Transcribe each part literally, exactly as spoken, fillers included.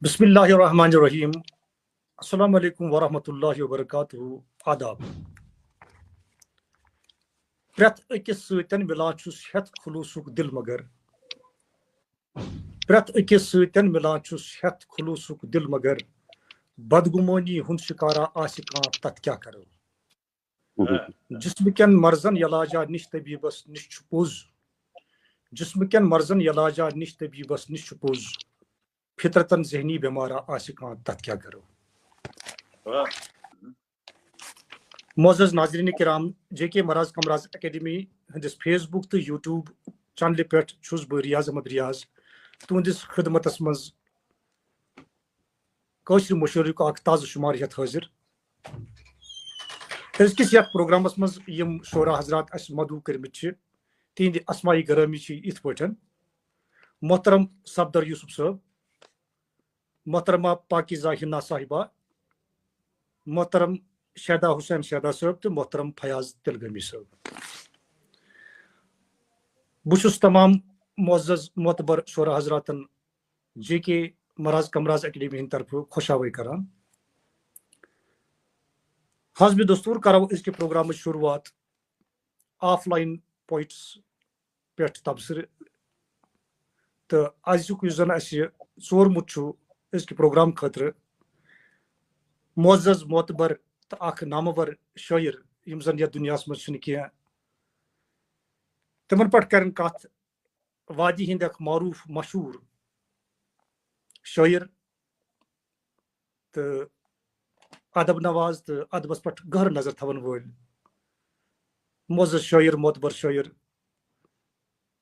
بسم اللہ الرحمن الرحیم۔ السلام علیکم ورحمۃ اللہ وبرکاتہ۔ آداب۔ پرٛٮ۪تھ أکِس سۭتٮ۪ن مِلان چھُس ہٮ۪تھ خلوصُک دِل مگر۔ پرٛٮ۪تھ أکِس سۭتٮ۪ن مِلان چھُس ہٮ۪تھ خلوصُک دِل مگر۔ بدگمٲنی ہُنٛد شکارا آسہِ کانٛہہ، تتھ کیٛاہ کرو؟ جسمہٕ کٮ۪ن مرضن علاجا نِش طبیبس نِش چھُ پوٚز۔ جسمہٕ کٮ۪ن مرضن علاجا نِش طبیبس نِش چھُ پوٚز۔ فطرتن ذہنی بٮ۪مارا آسہِ کانٛہہ، تتھ کیٛاہ کرو؟ معزز ناظرین کرام، جے کے مراز کمراز اکیڈمی ہٕنٛدِس Facebook تہٕ YouTube چینلہِ پٮ۪ٹھ چھُس بہٕ ریاض احمد ریاض تُہنٛدِس خدمتس منٛز کٲشرِ مشٲعرُک اکھ تازٕ شمار ہٮ۪تھ حٲضِر۔ أزکِس یتھ پروگرامس منٛز یِم شعرا حضرات اسہِ مدعو کٔرمٕتۍ چھِ، تِہنٛدِ اسماعی گرٲمی چھِ یِتھ پٲٹھۍ: محترم صفدر یوسف صٲب، محترمہ پاکیزہ حنا صاحبہ، محترم شیدا حسین شیدا صٲب تہٕ محترم فیاض تلگٲمی صٲب۔ بہٕ چھُس تمام معزز معتبر شعرا حضراتن جے کے مراز کمراز اکیڈمی ہٕنٛدِ طرفہٕ خۄش آوے کران۔ حسب دستور کرو أزکہِ پروگرامٕچ شروعات آف لاین پویٹس پٮ۪ٹھ تبصرٕ۔ تہٕ أزیُک یُس زن اسہِ ژورمُت چھُ أزکہِ پروگرام خٲطرٕ، معزز معتبر تہٕ اکھ نامور شٲعر، یِم زن یتھ دُنیاہس منٛز چھِنہٕ کینٛہہ، تِمن پٮ۪ٹھ کرن کتھ وادی ہٕنٛدۍ اکھ معروف مشہوٗر شٲعر تہٕ ادب نواز تہٕ ادبس پٮ۪ٹھ گہرٕ نظر تھاون وٲلۍ معزز شٲعر، معتبر شٲعر،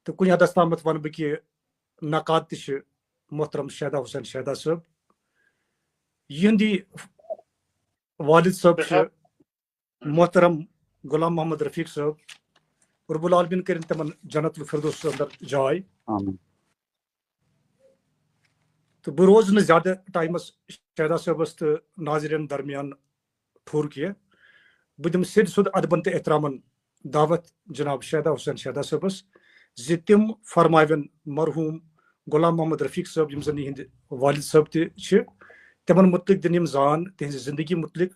تہٕ کُنہِ حدس تامتھ ونہٕ بہٕ کہِ نقاد تہِ چھِ محترم شیدا حسین شیدا صٲب۔ یِہنٛدی والد صٲب چھِ محترم غلام محمد رفیق صٲب۔ رب العالمین کٔرِن تِمن جنت الفردوس اندر جاے۔ آمین۔ تہٕ بہٕ روزٕ نہٕ زیادٕ ٹایمس شیدا صٲبس تہٕ ناظرین درمیان ٹھوٚر کینٛہہ۔ بہٕ دِمہٕ سیٚدِ سیوٚد ادبن تہٕ احترامن دعوت جناب شیدا حسین شیدا صٲبس زِ تِم فرماون مرحوم غلام محمد رفیق صٲب، یِم زن یِہنٛدِ والد صٲب تہِ چھِ، تِمن متعلق دِن یِم زان تِہنٛزِ زندگی متعلق،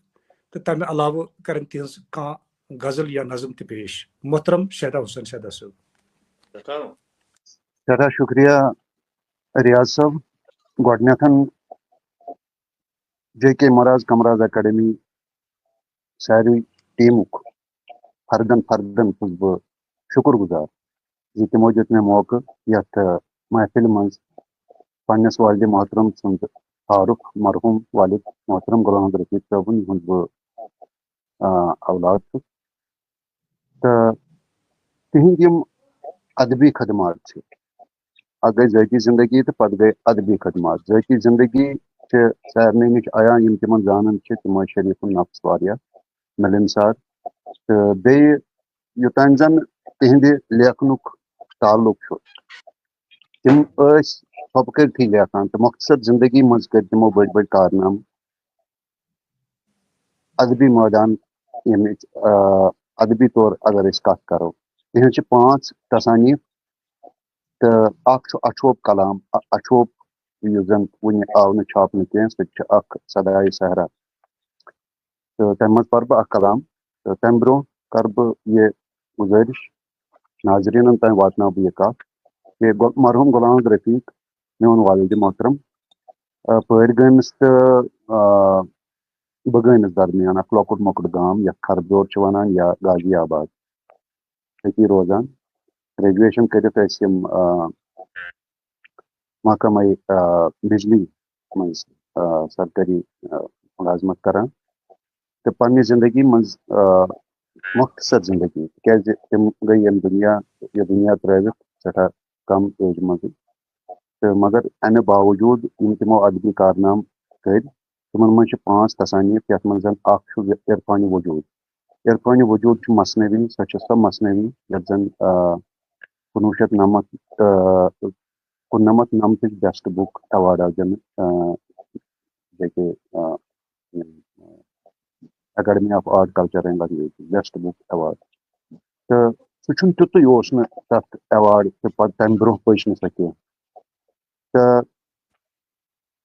تہٕ تمہِ علاوٕ کرن تِہنٛز کانٛہہ غزل یا نظم تہِ پیش۔ محترم شیدا حسین شیدا صٲب۔ سٮ۪ٹھاہ شُکریہ ریاض صٲب۔ گۄڈٕنٮ۪تھ جے کے مراز کمراز اکیڈمی ساروی ٹیمُک فردن فردن چھُس بہٕ شُکر گُزار زِ تِمو دیُت مےٚ موقعہٕ یتھ محفلہِ منٛز پننِس والدِ محترم سُنٛد تعارُف مرحوم والد محترم غلام رفیق صٲبُن، یِہُنٛد بہٕ آ، اولاد چھُ۔ تہٕ تِہنٛدۍ یِم ادبی خدمات چھِ، اکھ گٔے ذٲتی زندگی تہٕ پتہٕ گٔے ادبی خدمات۔ ذٲتی زندگی چھِ سارنٕے نِش عیاں، یِم تِمن زانان چھِ، تِم ٲسۍ شریف النفس واریاہ، مِلنسار۔ تہٕ بیٚیہِ یوٚتام زن تِہنٛدِ لیکھنُک تعلق چھُ، تِم ٲسۍ ژھۄپہٕ کٔرتھٕے لیکھان تہٕ مۄختصر زندگی منٛز کٔرۍ تِمو بٔڑۍ بٔڑۍ کارنامہٕ۔ ادبی مٲدان، ییٚمِچ آ، ادبی طور اگر أسۍ کتھ کرو، تِہنٛز چھِ پانٛژھ تصانیف تہٕ اکھ چھُ اچھوب کلام۔ ا- اچھوب یُس زن وُنہِ آو نہٕ چھاپنہٕ کینٛہہ، سُہ تہِ چھُ اکھ صدائے صحرا۔ تہٕ تمہِ منٛز پرٕ بہٕ اکھ کلام، تہٕ تمہِ برونٛہہ کرٕ بہٕ یہِ گُزٲرِش، ناظریٖنن تام واتناو بہٕ یہِ کتھ، کہِ غل- مرحوم غلام رفیق، میون والد محترم، آ، پٲرۍ گٲمِس تہٕ آ، بہٕ گٲمِس درمیان اکھ لۄکُٹ مۄکُٹ گام، یتھ کھربزور چھِ ونان یا غازی آباد، تٔتی روزان۔ گریجویشن کٔرِتھ ٲسۍ یِم آ، محکمے آ، بجلی منٛز آ، سرکٲری آ، ملازمت کران تہٕ پننہِ زندگی منٛز آ، مختصر زندگی، تِکیازِ تِم گٔے ییٚمہِ دُنیا یہِ دُنیا ترٲوِتھ سٮ۪ٹھاہ کم ایجہِ منٛزٕے۔ تہٕ مگر امہِ باوجود یِم تِمو ادبی کارنامہٕ کٔرۍ، تِمن منٛز چھِ پانٛژھ تصانیف، یتھ منٛز زن اکھ چھُ عرفانِ وجود۔ عرفانِ وجود چھُ مثنوی، سۄ چھِ سۄ مثنوی یتھ زن آ، کُنوُہ شیٚتھ نَمَتھ آ، کُننَمَتھ نَمتٕچ بیسٹ بُک ایوارڈ آو دِنہٕ آ، جے کے آ، academy of art culture and language best book award. تہٕ سُہ چھُنہٕ تیُتُے اوس نہٕ تتھ ایوارڈ تہٕ پتہٕ تمہِ برونٛہہ پٔچ نہٕ سۄ کینٛہہ۔ تہٕ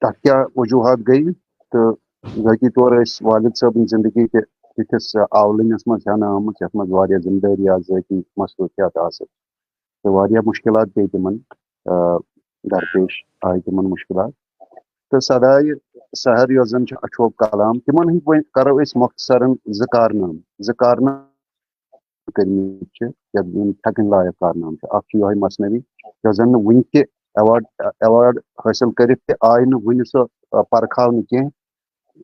تَتھ کیٛاہ وجوٗہات گٔیہِ؟ تہٕ ذٲتی طور ٲسۍ والد صٲبٕنۍ زندگی تہِ تِتھِس آولٕنِس منٛز ہٮ۪نہٕ آمٕژ، یَتھ منٛز واریاہ ذمہٕ دٲری آسہٕ، ذٲتی مصروٗفیات آسہٕ۔ تہٕ واریاہ مُشکِلات پیٚیہِ تِمن، آ، درپیش آیہِ تِمن مُشکِلات۔ تہٕ صداے سحر یۄس زن چھِ اچھوب کلام، تِمن ہٕنٛدۍ وۄنۍ کرو أسۍ مۄختصرن زٕ کارنامہٕ، زٕ کارنامہٕ کٔرمٕتۍ چھِ، یَتھ یِم تھکٕنۍ لایق کارنامہٕ چھِ۔ اکھ چھُ یِہوٚے مثنوی، یۄس زن نہٕ وُنہِ تہِ ایوارڈ، ایوارڈ حٲصِل کٔرِتھ تہِ آیہِ نہٕ وُنہِ سۄ، آ، پرکھاونہٕ کینٛہہ۔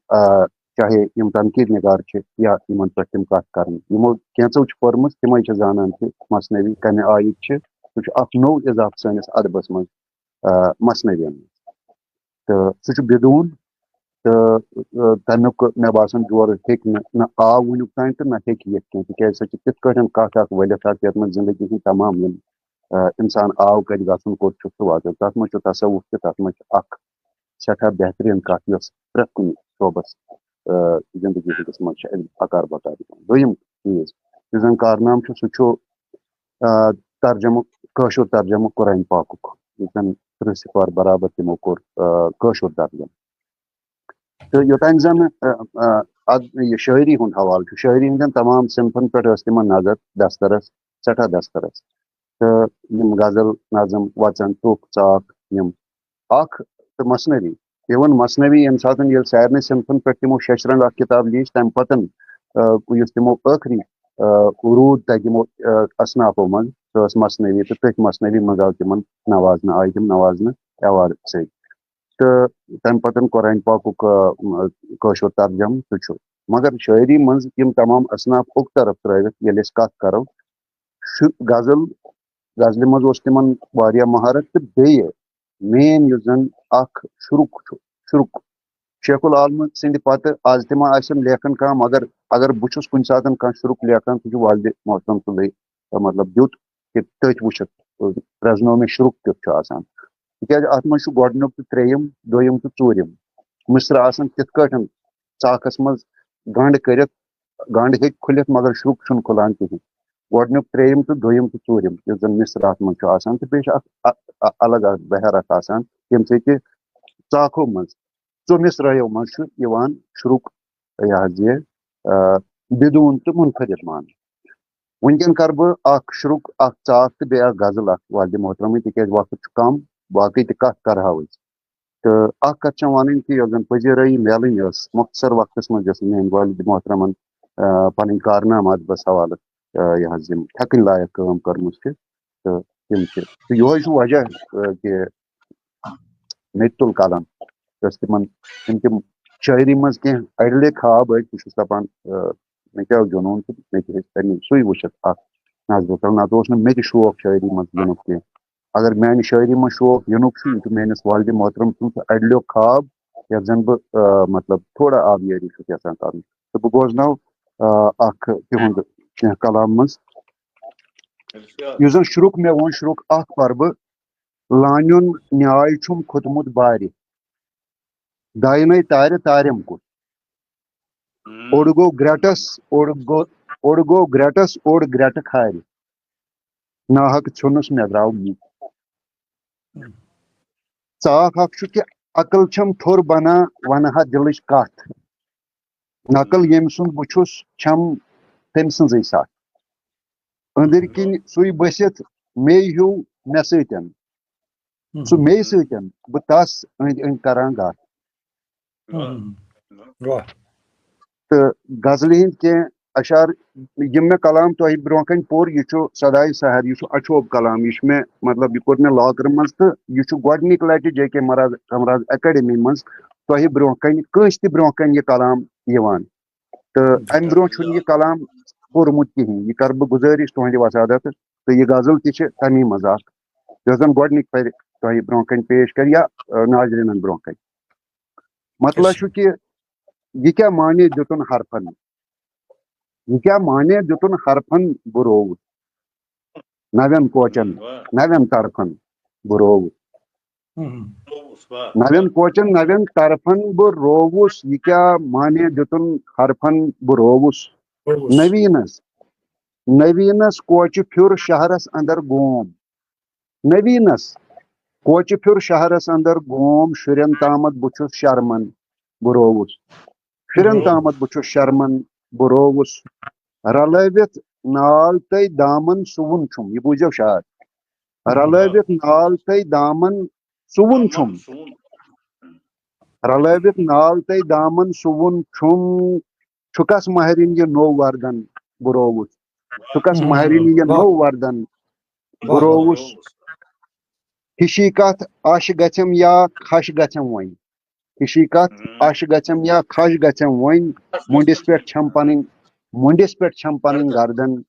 آ، چاہے یِم تنقیٖد نِگار چھِ یا یِمن پٮ۪ٹھ تِم کتھ کرن، یِمو کینٛژو چھِ پٔرمٕژ، تِمے چھِ زانان کہِ مثنوی کمہِ آیِکۍ چھِ۔ سُہ چھُ اکھ نوٚو اضافہٕ سٲنِس ادبس منٛز، آ، مثنوین منٛز۔ تہٕ سُہ چھُ بدوٗن تہٕ، آ، تمیُک مےٚ باسان جورٕ ہیٚکہِ نہٕ، نہ آو وُنیُک تام تہٕ نہ ہیٚکہِ یِتھ کینٛہہ، تِکیازِ سۄ چھِ تِتھ کٲٹھۍ کتھ اکھ ؤلِتھ اکھ، یتھ منٛز زندگی ہٕنٛدۍ تمام یِم، آ، انسان آو کتہِ گژھُن، کوٚت چھُ سُہ واتان۔ تتھ منٛز چھُ تصوف تہِ، تتھ منٛز چھُ اکھ سٮ۪ٹھاہ بہتریٖن کَتھ، یۄس پرٛٮ۪تھ کُنہِ شعبَس، آ، زِندگی ہٕنٛدِس منٛز چھِ اَسہِ اَکار بَکار یِوان۔ دوٚیِم چیٖز یُس زَن کارنامہٕ چھُ، سُہ چھُ، آ، ترجمہٕ، کٲشُر ترجمہٕ قرآن پاکُک، یُس زَن تٕرٛہ سِپار برابر تِمو کوٚر، آ، کٲشُر ترجمہٕ۔ تہٕ یوٚتام زَن، آ، آ، اَد-، یہِ شٲعری ہُنٛد حوالہٕ چھُ، شٲعری ہٕنٛدٮ۪ن تمام صنفَن پٮ۪ٹھ ٲس تِمَن نظر دسترس، سٮ۪ٹھاہ دسترس۔ تہٕ یِم غزل، نظم، وَژَن، ٹوٚپھ، ژاکھ، یِم اکھ تہٕ مثنوی۔ Even مثنوی ییٚمہِ ساتہٕ ییٚلہِ سارنٕے صنفن پٮ۪ٹھ تِمو ششرنگ اکھ کِتاب لیٖچھ، تَمہِ پتہٕ، آ، یُس تِمو ٲخری، آ، روٗد تَتہِ یِمو، آ، اصنافو منٛز، سۄ ٲس مثنوی، تہٕ تٔتھۍ مثنوی منٛز آو تِمن نوازنہٕ، آیہِ تِم نوازنہٕ ایوارڈ سۭتۍ۔ تہٕ تَمہِ پتہٕ قرآن پاکُک، آ، کٲشُر ترجمہٕ تہِ چھُ۔ مگر شٲعری منٛز یِم تمام اصناف اُک طرف ترٲوِتھ ییٚلہِ أسۍ کتھ کرو، شُ-، غزل، غزلہِ منٛز اوس تِمن واریاہ مہارت، تہٕ بیٚیہِ مین یُس زن اکھ شُرُک چھُ، شُرُک شیخ العالم سٕنٛدِ پتہٕ از تہِ ما آسن لیکھان کانٛہہ، مگر اگر بہٕ چھُس کُنہِ ساتہٕ کانٛہہ شُرُک لیکھان، سُہ چھُ والدِ محترم سُنٛدُے، مطلب، دیُت کہِ تٔتھۍ وٕچھِتھ پرٛزنوو مےٚ شُرُک کیُتھ چھُ آسان۔ تِکیٛازِ اتھ منٛز چھُ گۄڈٕنیُک تہٕ ترٛیٚیِم، دوٚیِم تہٕ ژوٗرِم مصرعہٕ آسان تِتھ کٲٹھۍ ژاکھس منٛز گنٛڈ کٔرِتھ، گنٛڈ ہیٚکہِ کھُلِتھ، مگر شُرُک چھُنہٕ کھُلان کِہیٖنۍ۔ گۄڈٕنیُک، ترٛیٚیِم تہٕ دوٚیِم تہٕ ژوٗرِم یُس زَن مصرعس منٛز چھُ آسان، تہٕ بیٚیہِ چھُ اَتھ اَ-، اَ-، الگ اَکھ بحر اَکھ آسان، ییٚمہِ سۭتۍ یہِ ژاکھو منٛز، ژو مصرعو منٛز چھُ یِوان شُرُک، یہِ حظ یہِ، آ، بدوٗن تہٕ منفرد ماننہٕ۔ وٕنکٮ۪ن کَرٕ بہٕ اَکھ شُرُک، اَکھ ژاکھ تہٕ بیٚیہِ اَکھ غزل اَکھ والدِ محترمٕنۍ، تِکیٛازِ وقت چھُ کَم، باقٕے تہِ کَتھ کَرٕہاو أسۍ۔ تہٕ اَکھ کَتھ چھَم وَنٕنۍ کہِ یۄس زَن پذیرٲیی میلٕنۍ ٲس مۄختصر وقتَس منٛز، یۄس میٛٲنۍ والدِ محترمَن، آ، پَنٕنۍ کارنامہٕ ادبَس حوالہٕ، آ، یہِ حظ یِم تھٮ۪کٕنۍ لایق کٲم کٔرمٕژ چھِ، تہٕ تِم چھِ۔ تہٕ یِہوٚے چھُ وجہ، آ، کہِ مےٚ تہِ تُل قلم، یۄس تِمَن، تِم، تِم شٲعری منٛز کینٛہہ اَڑلے خواب ٲسۍ، بہٕ چھُس دَپان، آ، مےٚ کیٛاہ اوس جنوٗن تہٕ مےٚ تہِ ہیٚچھ تَمی سُے وٕچھِتھ اَکھ نظرِ تَل، نَتہٕ اوس نہٕ مےٚ تہِ شوق شٲعری منٛز یِنُک کینٛہہ۔ اگر میانہِ شٲعری منٛز شوق یِنُک چھُ، یہِ چھُ میٲنِس والدِ محترم سُنٛد سُہ اَڑلیو خواب، یَتھ زَن بہٕ، آ، مطلب، تھوڑا آبیٲری چھُس یَژھان کَرُن۔ تہٕ بہٕ بوزناو، آ، اَکھ تِہُنٛد کینٛہہ کلام منٛز۔ یُس زَن شُرُک مےٚ ووٚن، شُرُک اَکھ پَرٕ بہٕ، لانیُن نیاے چھُم کھوٚتمُت بارِ، داینَے تارِ تارٮ۪م کُٹھ۔ اوٚڑ گوٚو گرٛٹَس، اوٚڑ گوٚو، اوٚڑ گوٚو گرٛٹَس، اوٚڑ گرٛٹہٕ کھارِ۔ ناحق ژھیوٚنُس مےٚ درٛاو بُتھ۔ ژاکھ اکھ چھُ کہِ عقل چھَم ٹھوٚر بنا، وَنہٕ ہا دِلٕچ کَتھ۔ نقل ییٚمہِ سُنٛد بہٕ چھُس، چھَم تٔمۍ سٕنٛزٕے سَتھ۔ أنٛدٕرۍ کِنۍ سُے بٔسِتھ مے ہیوٗ مےٚ سۭتٮ۪ن۔ سُہ مے سۭتۍ، بہٕ تس أنٛدۍ أنٛدۍ کران گتھ۔ واہ۔ تہٕ غزلہِ ہٕنٛدۍ کینٛہہ اشعار، یِم مےٚ کلام تۄہہِ برونٛہہ کنہِ پوٚر، یہِ چھُ سداے سحر، یہِ چھُ اچھوب کلام، یہِ چھُ مےٚ، مطلب، یہِ کوٚر مےٚ لاکرٕ منٛز، تہٕ یہِ چھُ گۄڈٕنِکۍ لٹہِ جے کے مہراز، مہراز اکیڈمی منٛز تۄہہِ برونٛہہ کنہِ، کٲنٛسہِ تہِ برونٛہہ کنہِ یہِ کلام یِوان۔ تہٕ امہِ برونٛہہ چھُنہٕ یہِ کلام پوٚرمُت کِہیٖنۍ۔ یہِ کرٕ بہٕ گُزٲرِش تُہنٛدِ وسادتہٕ، تہٕ یہِ غزل تہِ چھِ تمی منٛز اکھ، یۄس زن گۄڈٕنِکۍ پھرِ تۄہہِ برونٛہہ کنہِ پیش کرِ یا، آ، ناظریٖنن برونٛہہ کنہِ۔ مطلب چھُ کہِ یہِ کیٛاہ معنی دیُتُن حرفن؟ یہِ کیٛاہ معنی دیُتُن حرفن بہٕ رووُس؟ نوٮ۪ن کوچن، نوٮ۪ن طرفن بہٕ رووُس۔ نوٮ۪ن کوچن، نوٮ۪ن طرفن بہٕ رووُس۔ یہِ کیٛاہ معنی دیُتُن حرفن بہٕ رووُس؟ نویٖنس، نویٖنس کوچہِ پھیُر شہرس اندر گوم۔ نویٖنس کوچہِ پھیُر شہرس اندر گوم شُرٮ۪ن تامتھ بہٕ چھُس شرمن، بہٕ رووُس۔ شُرٮ۪ن تامتھ بہٕ چھُس شرمن، بہٕ رووُس۔ رلٲوِتھ نال تہٕ دامن سُوُن چھُم، یہِ بوٗزِو شاد۔ رلٲوِتھ نال تہٕ دامن سُوُن چھُم۔ رلٲوِتھ نال تہٕ دامن سُوُن چھُم۔ چھُکس مہرِنۍ یہِ نوٚو وردن بُرووُس۔ چھُکس مہرِنۍ یہِ نوٚو وردن بُرووُس۔ ہِشی کتھ اش گژھٮ۪م یا کھش گژھٮ۪م وۄنۍ۔ ہِشی کتھ اش گژھٮ۪م یا کھش گژھٮ۪م وۄنۍ۔ مُنڈِس پٮ۪ٹھ چھم پنٕنۍ، مُنڈِس پٮ۪ٹھ چھم پنٕنۍ گردن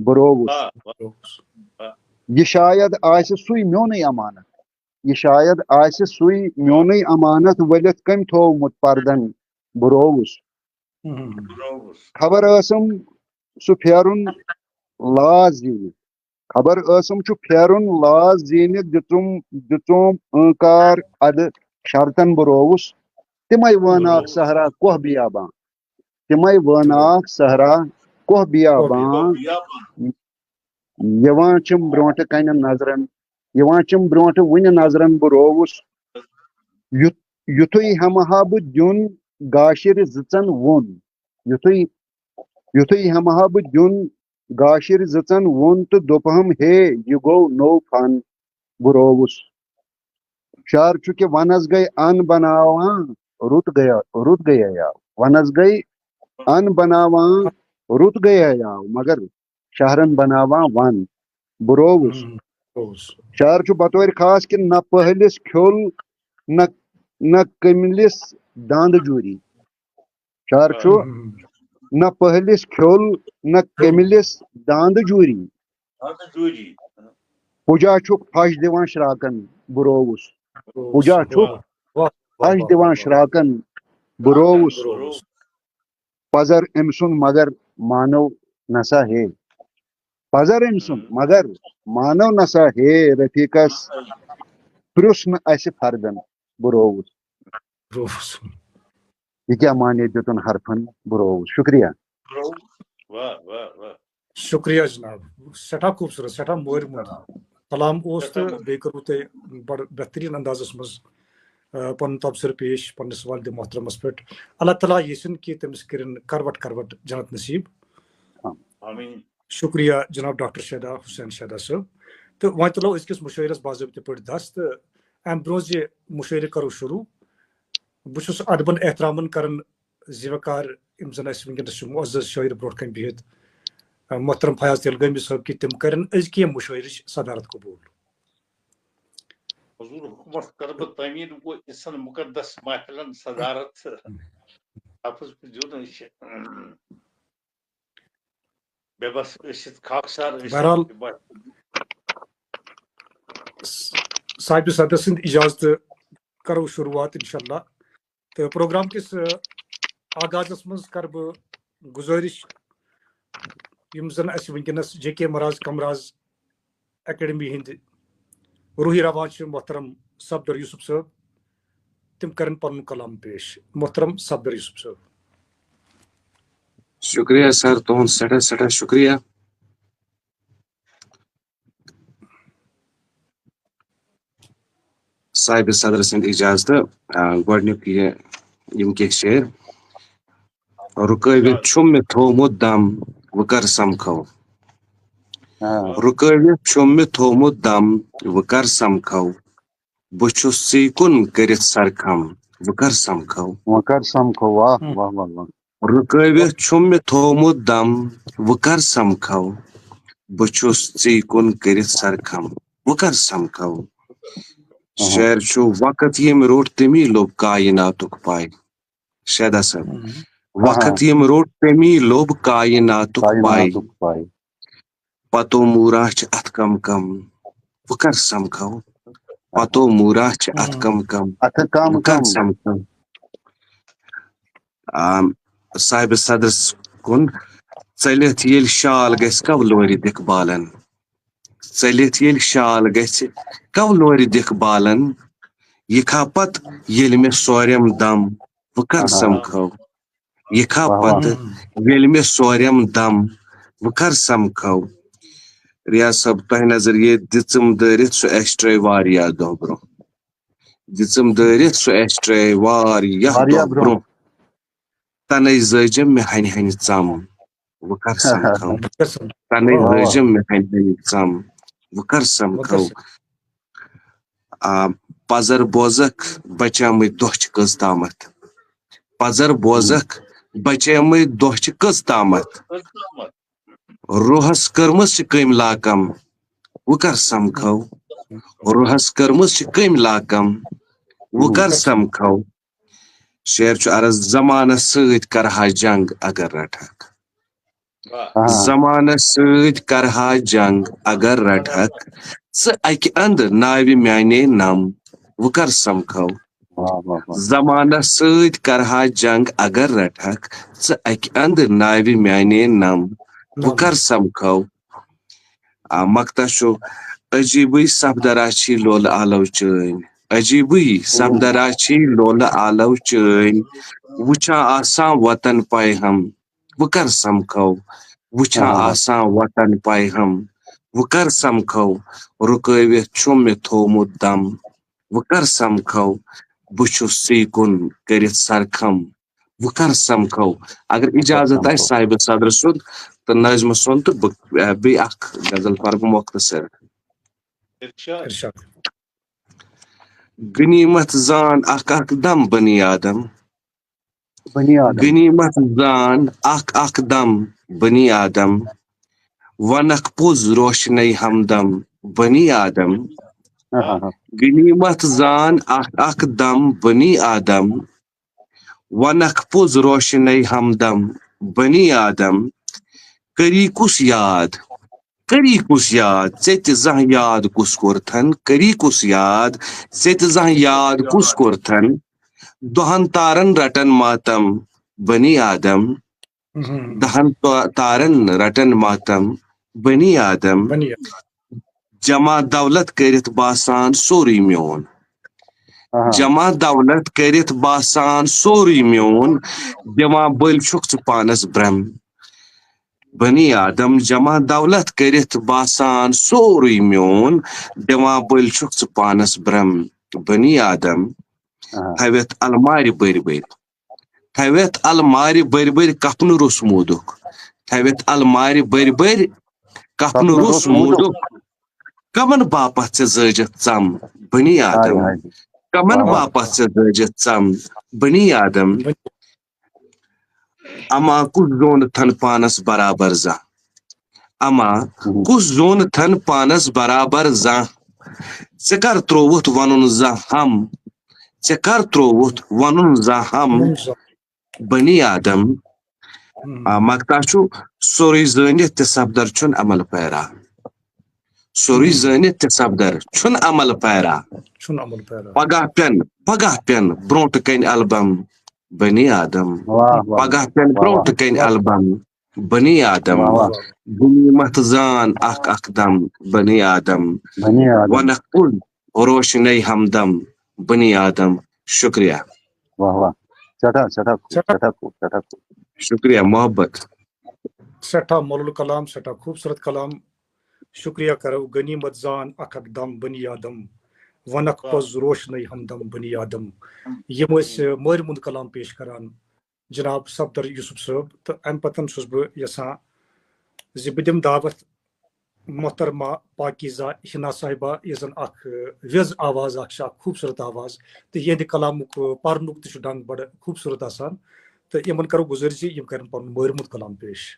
بُرووُس۔ یہِ شاید آسہِ سُے میونُے امانت۔ یہِ شاید آسہِ سُے میونُے امانت ؤلِتھ کٔمۍ تھوومُت پردن بُرووُس۔ خبر ٲسٕم سُہ پھیرُن لاز زیٖنِتھ۔ خبر ٲسٕم چھُ پھیرُن لاز زیٖنِتھ دِژُم، دِژُم ٲنکار ادٕ شرطن بُرووُس۔ تِمے وٲناکھ صحرا کوہ بیابان۔ تِمے وٲناکھ صحرا کوہ بیابان۔ یِوان چھِم برونٛٹھٕ کنہِ نظرن، یِوان چھِم برونٛٹھٕ وُنہِ نظرن بُرووُس۔ یُتھ-، یُتھُے ہٮ۪مہٕ ہا بہٕ دیُن گاشِرِ زٕژن ووٚن۔ یُتھُے، یُتھُے ہٮ۪مہٕ ہا بہٕ دیُن گاشِرِ زٕژن ووٚن تہٕ دوٚپہم، ہے، یہِ گوٚو نوٚو فن، بُرووُس۔ شعر چھُ کہِ ونس گٔے ان بناوان، رُت گٔیا، رُت گٔیے آو۔ ونس گٔے ان بناوان، رُت گٔیے آو، مگر شہرن بناوان ون، بُرووُس۔ شعر چھُ بطورِ خاص کہِ نہ پٔہلِس کھیوٚل، نہ، نہ کٔملِس داندٕ جوٗری۔ شعر چھُ نہ پٔہلِس کھیوٚل، نہ کٔملِس داندٕ جوٗری۔ پُجا چھُکھ پھش دِوان شراکن، بُرووُس۔ پُجا چھُکھ پھش دِوان شراکن، بُرووُس۔ پزر أمۍ سُنٛد مگر مانو نسا ہے۔ پزر أمۍ سُنٛد مگر مانو نسا ہے۔ رفیقس پرٛژھ نہٕ اسہِ فردن، بُرووُس۔ یہِ کیٛاہ معنی دیُتُن حرفن، بُرووُس۔ شُکریہ۔ شُکریہ جناب، سٮ۪ٹھاہ خوٗبصوٗرت، سٮ۪ٹھاہ مٲرۍ موٚنٛد کلام اوس تہٕ بیٚیہِ کوٚروٕ تۄہہِ بڑٕ بہتریٖن اندازس منٛز، آ، پنُن تبصرٕ پیش پننِس والدِ محترمس پٮ۪ٹھ۔ اللہ تعالیٰ یژھِن کہِ تٔمِس کٔرِن کروٹ کروٹ جنت نصیب۔ شُکریہ جناب ڈاکٹر شیدا حسین شیدا صٲب۔ تہٕ وۄنۍ تُلو أزکِس مُشٲعرس باضٲبطہٕ پٲٹھۍ دس تہٕ امہِ برونٛہہ زِ مُشٲعرٕ کرو شروٗع، بہٕ چھُس ادبن احترامن کران زِ وقار یِم زن اسہِ وٕنکیٚنس چھِ معزز شٲعر برونٛٹھ کنہِ بِہِتھ، محترم فیاض تیلگٲمی صٲب کہِ تِم کرن أزکہِ ییٚمہِ مُشٲعرٕچ صدارت قبوٗل۔ حضور حُکمت کٔربہٕ تعمیٖن گوٚو یِژھن مُقدس محفلن صدارت۔ لفظ زیوٗٹھ أسۍ چھِ بے بس ٲسِتھ خاکسار ٲسِتھ بہرحال، بے بس۔ صاحبِ صدر سٕنٛدِ اجازتہٕ کرو شروٗعات انشاءاللہ۔ تہٕ پروگرام کِس، آ، آغازس منٛز کرٕ بہٕ گُزٲرِش، یِم زن اسہِ وٕنکیٚنس جے کے مہراز کمراز اکیڈمی ہٕنٛدۍ روحی رواں چھِ محترم صفدر یوسف صٲب، تِم کرن پنُن کلام پیش۔ محترم صفدر یوسف صٲب۔ شُکریہ سر، تُہُنٛد سٮ۪ٹھاہ سٮ۪ٹھاہ شُکریہ۔ صاحبِ صدر سٕنٛدِ اجازتہٕ، آ، گۄڈٕنیُک یہِ، یِم کینٛہہ شعر۔ رُکٲوِتھ چھُم مےٚ تھوومُت دم، وۄنۍ کر سمکھو۔ رُکٲوِتھ چھُم مےٚ تھوومُت دم، وۄنۍ کر سمکھو۔ بہٕ چھُس ژٕے کُن کٔرِتھ سرخم، وۄنۍ کر سمکھو۔ وۄنۍ کر سمکھو، واہ واہ واہ واہ۔ رُکٲوِتھ چھُم مےٚ تھوومُت دم، وۄنۍ کر سمکھو۔ بہٕ چھُس ژٕے کُن کٔرِتھ سرخم، وۄنۍ کر سمکھو۔ شعر چھُ، وقت ییٚمۍ روٚٹ تٔمی لوٚب کایناتُک پاے۔ شیدا صٲب، وقت ییٚمۍ روٚٹ تٔمی لوٚب کایناتُک پاے۔ پتو موٗرا چھِ اتھ کم کم، وۄنۍ کر سمکھو۔ پتو موٗرا چھِ اتھ کم کم، اتھٕ کم وۄنۍ کر کم۔ سمکھو۔ آم، صاحبِ صدرس کُن، ژٔلِتھ ییٚلہِ شال گژھِ کولورِ دِکھ بالن۔ ژٔلِتھ ییٚلہِ شال گژھِ کولورِ دِکھ بالن۔ یہِ کھا پتہٕ ییٚلہِ مےٚ سورٮ۪م دم، وۄنۍ کر سمکھو۔ یہِ کھا پتہٕ ییٚلہِ مےٚ سورٮ۪م دم، وۄنۍ کر سمکھو۔ ریاض صٲب، تۄہہِ نظر یہِ دِژٕم دٲرِتھ سُہ ایکسٹرے واریاہ دۄہ برونٛہہ۔ دِژٕم دٲرِتھ سُہ ایکسٹرے واریاہ واریاہ دۄہ برونٛہہ۔ برونٛہہ۔ تَنے زٲجِم مےٚ ہَنہِ ہَنہِ ژَم، وۄنۍ کر سَمکھو۔ تَنے واہ، واہ۔ زٲجِم مےٚ ہَنہِ ہَنہِ ژَم، وۄنۍ کر وۄنۍ کر سَمکھو۔ سَم- آ، پَزر بوزَکھ بَچیمٕتۍ دۄہ چھِ کٔژ تامَتھ۔ پَزر بوزَکھ بَچیمٕتۍ دۄہ چھِ کٔژ تامَتھ۔ روحس کٔرمٕژ چھِ کٔمۍ لاکم، وۄنۍ کر سمکھو۔ روحس کٔرمٕژ چھِ کٔمۍ لاکم، وۄنۍ کر سمکھو۔ شعر چھُ عرض، زمانس سۭتۍ کرہا جنگ اگر رٹہکھ۔ واہ۔ آ۔ زمانس سۭتۍ کرہا جنگ اگر رٹہکھ۔ ژٕ اکہِ اندٕ ناوِ میانے نم، وۄنۍ کر سمکھو۔ واہ، واہ، واہ۔ زمانس سۭتۍ کرہا جنگ اگر رٹہکھ، ژٕ اکہِ اندٕ ناوِ میانے نم، وۄنۍ نم۔ کر سمکھو۔ آ، مقطع چھُ، عجیبٕے سپدرا چھی لولہٕ آلو چٲنۍ، عجیبٕے سپدرا چھی لولہٕ آلو چٲنۍ، وٕچھان آسان وطن پیہم، وۄنۍ کر سمکھو۔ وٕچھان آ۔ آسان وطن پیہم، وۄنۍ کر سمکھو۔ رُکٲوِتھ چھُم مےٚ تھوومُت دم، وۄنۍ کر سمکھو۔ بہٕ چھُس ژٕے کُن کٔرِتھ سرخم، وۄنۍ کر سمکھو۔ اگر اجازت آسہِ صاحب صدر سُنٛد تہٕ نٲظمہٕ سُنٛد تہٕ بہٕ، بیٚیہِ اکھ غزل پرٕ بہٕ مختصر۔ ارشاد۔ غنیمت زان اکھ اکھ دم بنی آدم۔ بنی آدم۔ غنیمت زان اکھ اکھ دم بنی آدم۔ ونکھ پوٚز روشنے ہمدم بنی آدم۔ ہاں، ہاں، ہاں۔ غنیمت زان اکھ اکھ دم بنی آدم۔ ونکھ پوٚز روشنے ہمدم بنی آدم۔ کری کُس یاد، کری کُس یاد، ژےٚ تہِ زانٛہہ یاد کُس کوٚرتھن، کری کُس یاد، ژےٚ تہِ زانٛہہ یاد کُس کوٚرتھن۔ دۄہن تارن رٹن ماتم بنی آدم۔ ہم۔ دہن تا-، تارن رٹن ماتم بنی آدم۔ بنی آدم۔ جمع دولت کٔرِتھ باسان سورُے میون۔ آ۔ جمع دولت کٔرِتھ باسان سورُے میون، دِوان بٔلۍ چھُکھ ژٕ پانس برم۔ بنی آدم جمع دولت کٔرِتھ باسان سورُے میون، دِوان بٔلۍ چھُکھ ژٕ پانس برم۔ بنی آدم آ۔ تھٲوِتھ المارِ بٔرۍ بٔرۍ، تھٲوِتھ المارِ بٔرۍ بٔرۍ کپنہٕ روٚس موٗدُکھ، تھٲوِتھ المارِ بٔرۍ بٔرۍ کپنہٕ کپنہٕ روٚس روٚس موٗدُکھ۔ موٗدُکھ۔ کمن باپتھ ژےٚ زٲجتھ ژم بنی ہاے آدم؟ ہاے۔ کمن واہ۔ باپتھ ژےٚ زٲجتھ ژم بنی آدم؟ اما کُس زون تھن پانس برابر زانٛہہ؟ اما ہم۔ کُس زون تھن پانس برابر زانٛہہ؟ ژےٚ کر ترووُتھ ونُن زانٛہہ ہم؟ ژےٚ کر ترووُتھ ونُن زانٛہہ ہم؟ ونُن زانٛہہ۔ بنی آدم۔ ہم۔ آ، مقطع چھُ، سورُے زٲنِتھ تہِ سپدر چھُن عمل پیرا۔ سورُے ہم۔ زٲنِتھ تہِ سپدر چھُن عمل پیرا۔ چھُن عمل پیرا۔ پگاہ پٮ۪ن، پگاہ پٮ۪ن برونٛٹھ کنہِ البم بنی آدم۔ واہ، واہ، پگاہ پٮ۪ن واہ، برونٛٹھ واہ۔ کنہِ البم بنی آدم۔ واہ، واہ۔ غنیمت زان اکھ اکھ دم بنی آدم۔ بنی آدم۔ ونکھ کُن روشنے ہمدم بنی آدم۔ شکریہ۔ واہ، واہ۔ سٮ۪ٹھاہ، سٮ۪ٹھاہ خوٗب، سٮ۪ٹھاہ سٮ۪ٹھاہ خوٗب، سٮ۪ٹھاہ خوٗب۔ شکریہ، محبت۔ سٮ۪ٹھاہ مۄلُل کلام، سٮ۪ٹھاہ خوٗبصوٗرت کلام۔ شکریہ کرو، غنیمت زان اکھ اکھ دم بنی آدم، ونکھ واہ۔ پوٚز روشنے ہمدم بنی آدم۔ یِم ٲسۍ، مٲرۍ مُنٛد کلام پیش کران جناب صفدر یوسف صٲب، تہٕ امہِ پتہٕ چھُس بہٕ یژھان زِ بہٕ دِمہٕ دعوت محترمہ پاکیزہ حنا صاحبہ، یۄس زن اکھ، ٲ، ویٚز آواز اکھ چھِ، اکھ خوٗبصوٗرت آواز، تہٕ یِہنٛدِ کلامُک، ٲ، پرنُک تہِ چھُ ڈنگ بڑٕ خوٗبصوٗرت آسان، تہٕ یِمن کرو گُزٲرِش زِ یِم کرن پنُن مٲرۍ مُنٛد کلام پیش۔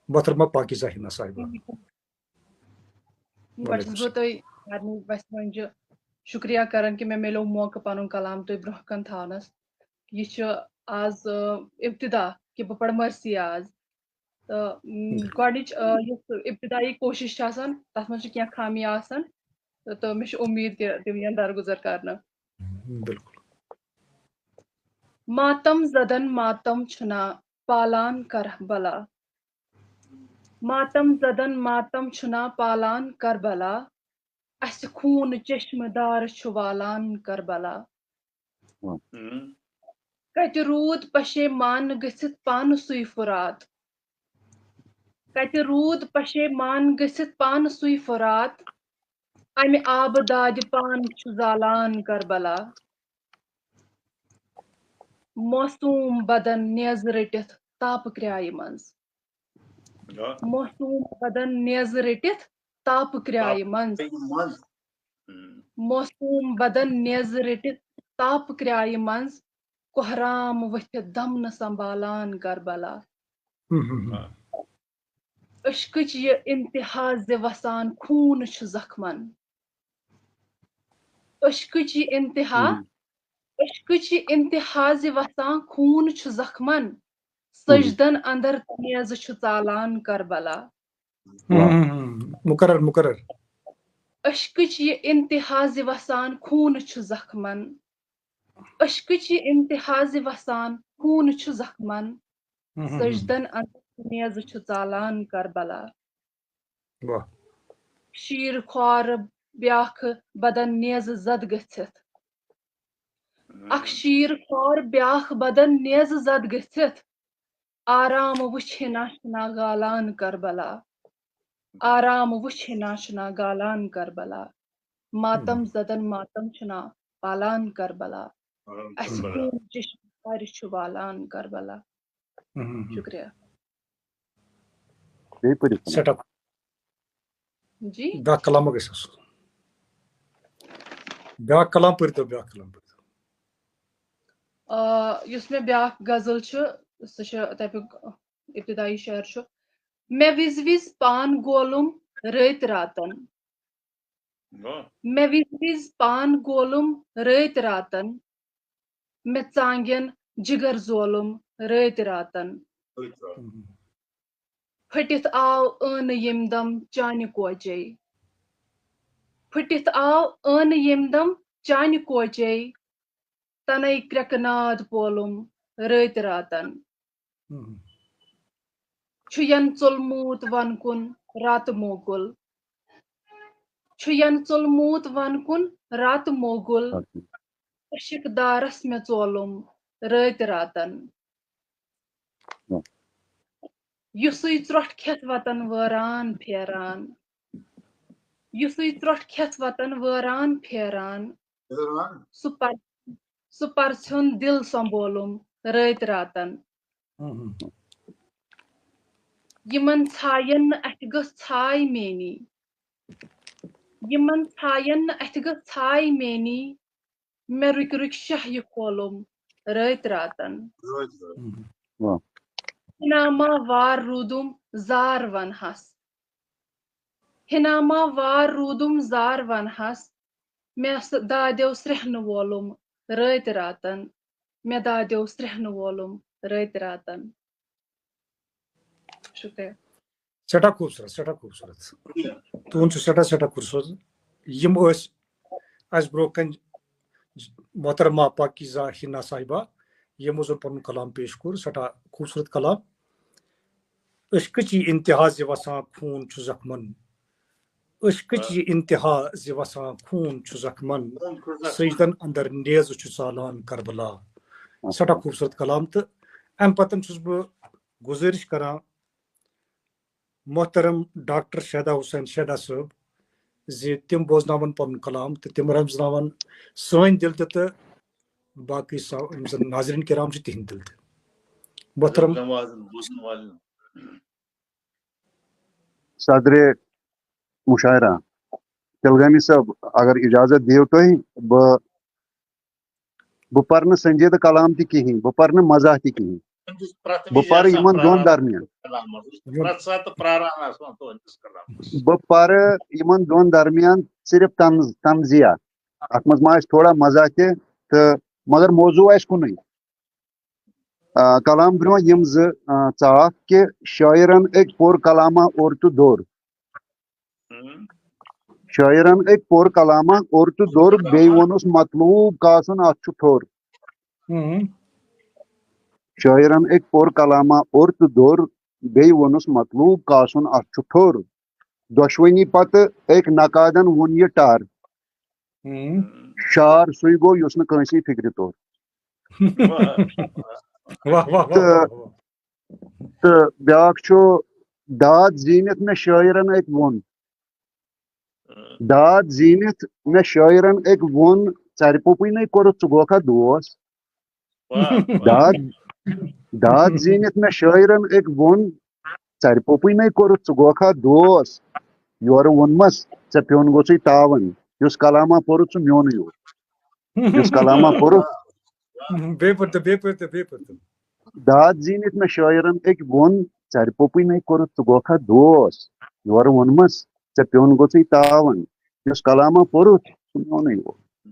محترمہ پاکیزہ حنا صاحبہ۔ گۄڈٕ چھَس بہٕ تۄہہِ سارنٕے وَسہِ منٛز شُکریہ کران کہِ مےٚ میلیو موقعہٕ پَنُن کلام تۄہہِ برٛونٛہہ کَنہِ تھاونَس۔ یہِ چھُ آز، آ، ابتدا کہِ بہٕ پَرٕ مرثیہ آز۔ تہٕ، م، گۄڈٕنِچ، آ، یۄس ابتدایی کوٗشِش چھِ آسان، تَتھ منٛز چھِ کینٛہہ خامیہِ آسان۔ تہٕ، تہٕ مےٚ چھِ اُمید کہِ تِم یِن درگُزر کرنہٕ۔ بِلکُل۔ ماتم زدن ماتم چھُنا پالان کربلا۔ ماتم زدن ماتم چھُنا پالان کربلا۔ اَسہِ خوٗن چشمہٕ دار چھُ والان کربلا۔ واہ۔ کتہِ روٗد پشیمان گٔژھِتھ پانہٕ سُے فرات۔ کتہِ روٗد پشیمان گٔژھِتھ پانہٕ سُے فرات، امہِ آبہٕ دادِ پان چھُ زالان کربلا۔ معصوٗم بدن نیزٕ رٔٹِتھ تاپہٕ کرٛایہِ منٛز۔ آ۔ معصوٗم بدن نیزٕ رٔٹِتھ تاپہٕ کرٛایہِ منٛز۔ منٛز۔ ہم۔ معصوٗم بدن نیزٕ رٔٹِتھ تاپہٕ کرٛایہِ منٛز، کوہرام ؤتھِتھ دم نہٕ سنبھالان کربلا۔ ہم، ہم، ہم۔ آ۔ عشقٕچ یہِ انتہا زِ وسان خوٗن چھُ زخمن۔ عشقٕچ یہِ انتہا، ہم۔ عشقٕچ یہِ انتہا زِ وسان خوٗن چھُ زخمن۔ ہم۔ سجدن اندر نیزٕ چھُ ژالان کربلا۔ ہم، ہم، ہم۔ مقرر، مقرر۔ عشقٕچ یہِ انتہا زِ وسان خوٗن چھُ زخمن۔ عشقٕچ یہِ انتہا زِ وسان خوٗن چھُ زخمن۔ ہم، ہم، ہم۔ سجدن اندر نیزٕ چھُ ژالان کربلا۔ واہ۔ شیٖر خوار بیاکھ بدن نیزٕ زد گٔژھِتھ۔ اکھ شیٖر خوار بیاکھ بدن نیزٕ زد گٔژھِتھ۔ آرام وٕچھِ نہ چھُنہ گالان کربلا۔ آرام وٕچھِ نہ چھُنہ گالان کربلا۔ ماتم ہم۔ زدن ماتم چھُنہ پالان کربلا۔ آرام اَسہِ کربلا۔ خوٗن چشمہٕ آرِ چھُ والان کربلا۔ ہم، ہم، ہم۔ شُکریہ۔ بیٚیہِ پٔرِو کلام۔ سٮ۪ٹھاہ۔ جی۔ بیٛاکھ کلام گژھِ آسُن۔ بیٛاکھ کلام پٔرۍتو، بیٛاکھ کلام پٔرۍتو۔ آ، یُس مےٚ بیٛاکھ غزل چھُ، سُہ چھُ تَمیُک ابتدائی شعر چھُ۔ مےٚ وِزِ وِزِ پان گولُم رٲتۍ راتن۔ واہ۔ مےٚ وِزِ وِزِ پان گولُم رٲتۍ راتن۔ مےٚ ژانگٮ۪ن جِگر زولُم رٲتۍ راتن۔ رٲتۍ راتن۔ پھٔٹِتھ آو ٲنہٕ ییٚمہِ دم چانہِ کوچے۔ پھٔٹِتھ آو ٲنہٕ ییٚمہِ دم چانہِ کوچے۔ تنے کرٛٮ۪کہٕ ناد پولُم رٲتۍ راتن۔ ہم۔ چھُ ین ژوٚلمُت ون کُن راتہٕ موگُل۔ چھُ ین ژوٚلمُت ون کُن راتہٕ موگُل۔ راتہٕ۔ عشق دارس مےٚ ژولُم رٲتۍ راتن۔ ہم۔ یُسُے ژرٛۄٹھ کھٮ۪تھ وطن وٲران پھیران۔ یُسُے ژرٛۄٹھ کھٮ۪تھ وطن وٲران پھیران۔ پھیران۔ سُہ پر-، سُہ پرژھیوٚن دِل سنبولُم رٲتۍ راتن۔ ہم، ہم۔ یِمن ژھاین نہٕ اَتھِ گٔژھ ژھاے میٛٲنی۔ یِمن ژھاین نہٕ اَتھِ گٔژھ ژھاے میٛٲنی۔ مےٚ رُکۍ رُکۍ شاہ یہِ کھولُم رٲتۍ راتن۔ رٲتۍ راتن۔ ہم۔ واہ۔ ہِناما وار روٗدُم زار ونہس۔ ہِناما وار روٗدُم زار ونہس۔ مےٚ س-، دادیو سرٛیٚہنہٕ وولُم رٲتۍ راتن۔ مےٚ دادیو سرٛیٚہنہٕ وولُم رٲتۍ راتن۔ شُکریہ۔ سٮ۪ٹھاہ خوٗبصوٗرت، سٮ۪ٹھاہ خوٗبصوٗرت۔ تُہُنٛد چھُ سٮ۪ٹھاہ، سٮ۪ٹھاہ خوٗبصوٗرت۔ یِم ٲسۍ اَسہِ برٛونٛہہ کَنہِ محترمہ پاکیزہ حنا صاحبہ، یِمو زَن پَنُن کلام پیش کوٚر، سٮ۪ٹھاہ خوٗبصوٗرت کلام۔ عشقٕچ یہِ انتہا زِ وسان خوٗن چھُ زخمن۔ عشقٕچ یہِ انتہا زِ وسان خوٗن چھُ زخمن۔ خوٗن چھُ زخمن۔ سجدن اندر نیزٕ چھُ ژالان کربلا۔ اچھا۔ سٮ۪ٹھاہ خوٗبصوٗرت کلام۔ تہٕ اَمہِ پتہٕ چھُس بہٕ گُزٲرِش کران محترم ڈاکٹر شیدا حسین شیدا صٲب زِ تِم بوزناون پنُن کلام تہٕ تِم رمزناون سٲنۍ دِل تہِ تہٕ باقٕے سا-، یِم زن ناظرین کرام چھِ تِہنٛدۍ دِل تہِ۔ محترم۔ بوزن والٮ۪ن، بوزن والٮ۪ن۔ صدرِ مشاعرہ تلگامی صٲب، اگر اجازت دِیِو تُہۍ، بہٕ، بہٕ پرٕ نہٕ سنجیدٕ کلام تہِ کِہیٖنۍ، بہٕ پرٕ نہٕ مزاح تہِ کِہیٖنۍ۔ بہٕ پرٕ یِمن دۄن درمیان۔ پرٛٮ۪تھ ساتہٕ پرٛاران آسان تُہٕنٛدِس کلامس۔ بہٕ پرٕ یِمن دۄن درمیان صرف طنز-، طنزیہ۔ اتھ منٛز ما آسہِ تھوڑا مزاح تہِ، تہٕ مگر موضوع آسہِ کُنُے۔ آ، کلام برونٛہہ یِم زٕ، آ، ژاکھ کہِ شٲعرن أکۍ پوٚر کلامہ اوٚر تہٕ دوٚر۔ ہم۔ شٲعرن أکۍ پوٚر کلامہ اوٚر تہٕ دوٚر، بیٚیہِ ووٚنُس مطلوب کاسُن اتھ چھُ ٹھوٚر۔ ہم۔ شٲعرن أکۍ پوٚر کلامہ اوٚر تہٕ دوٚر، بیٚیہِ ووٚنُس مطلوب کاسُن اتھ چھُ ٹھوٚر۔ دۄشوٕنی پتہٕ أکۍ نقادن ووٚن یہِ ٹر۔ ہم۔ شار سُے گوٚو یُس نہٕ کٲنٛسی فِکرِ توٚر۔ واہ، واہ، واہ، تہٕ، واہ، واہ۔ تہٕ بیٛاکھ چھُ داد زیٖنِتھ مےٚ شٲعرن أکۍ ووٚن، داد زیٖنِتھ مےٚ شٲعرن أکۍ ووٚن، ژرِ پوٚپُے نے کوٚرُتھ، ژٕ گوکھا دوس؟ واہ، واہ۔ داد داد زیٖنِتھ مےٚ شٲعرن أکۍ ووٚن، ژرِ پوٚپُے نے کوٚرُتھ، ژٕ گوکھا دوس؟ یورٕ ووٚنمس، ژےٚ پیوٚن گوٚژھُے تاون، یُس کلامہ پوٚرُتھ سُہ میونٕے اوس۔ یُس کلامہ پوٚرُتھ بیٚیہِ پٔرۍتو، بیٚیہِ پٔرۍتو، بیٚیہِ پٔرۍتو۔ داد زیٖنِتھ مےٚ شٲعرن أکۍ ووٚن، ژرِ پوٚپُے نے کوٚرُتھ، ژٕ گوکھا دوس؟ یورٕ ووٚنمس، ژےٚ پیوٚن گوٚژھُے تاون، یُس کلامہ پوٚرُتھ سُہ میونٕے اوس۔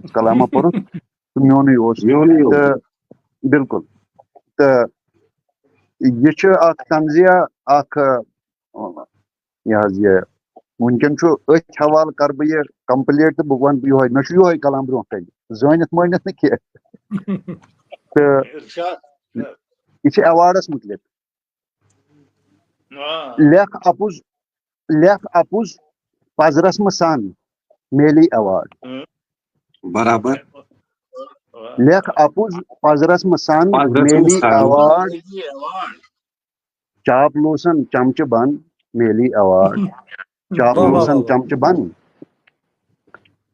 یُس کلامہ پوٚرُتھ سُہ میونٕے اوس۔ میونٕے اوس۔ تہٕ بِلکُل۔ تہٕ یہِ چھُ اکھ طنزیہ، اکھ، یہِ حظ یہِ، وٕنکیٚن چھُ أتھۍ حوالہٕ کرٕ بہٕ یہِ complete تہٕ بہٕ وَنہٕ یِہوٚے، مےٚ چھُ یِہوٚے کلام برونٛہہ کنہِ، زٲنِتھ مٲنِتھ نہٕ کینٛہہ۔ تہٕ ارشاد۔ یہِ چھِ ایوارڈس مُتعلق۔ آ۔ لیکھ اپُز، لیکھ اپُز، پزرس مہ سن، میلی ایوارڈ۔ برابر۔ واہ۔ لیکھ اپُز، پزرس مہ سن، پزرس مہ میلی سن۔ ایوارڈ۔ میلی ایوارڈ۔ چاپلوسن چمچہٕ بن، میلی ایوارڈ۔ واہ، واہ، چاپلوسن واہ۔ چمچہٕ بن۔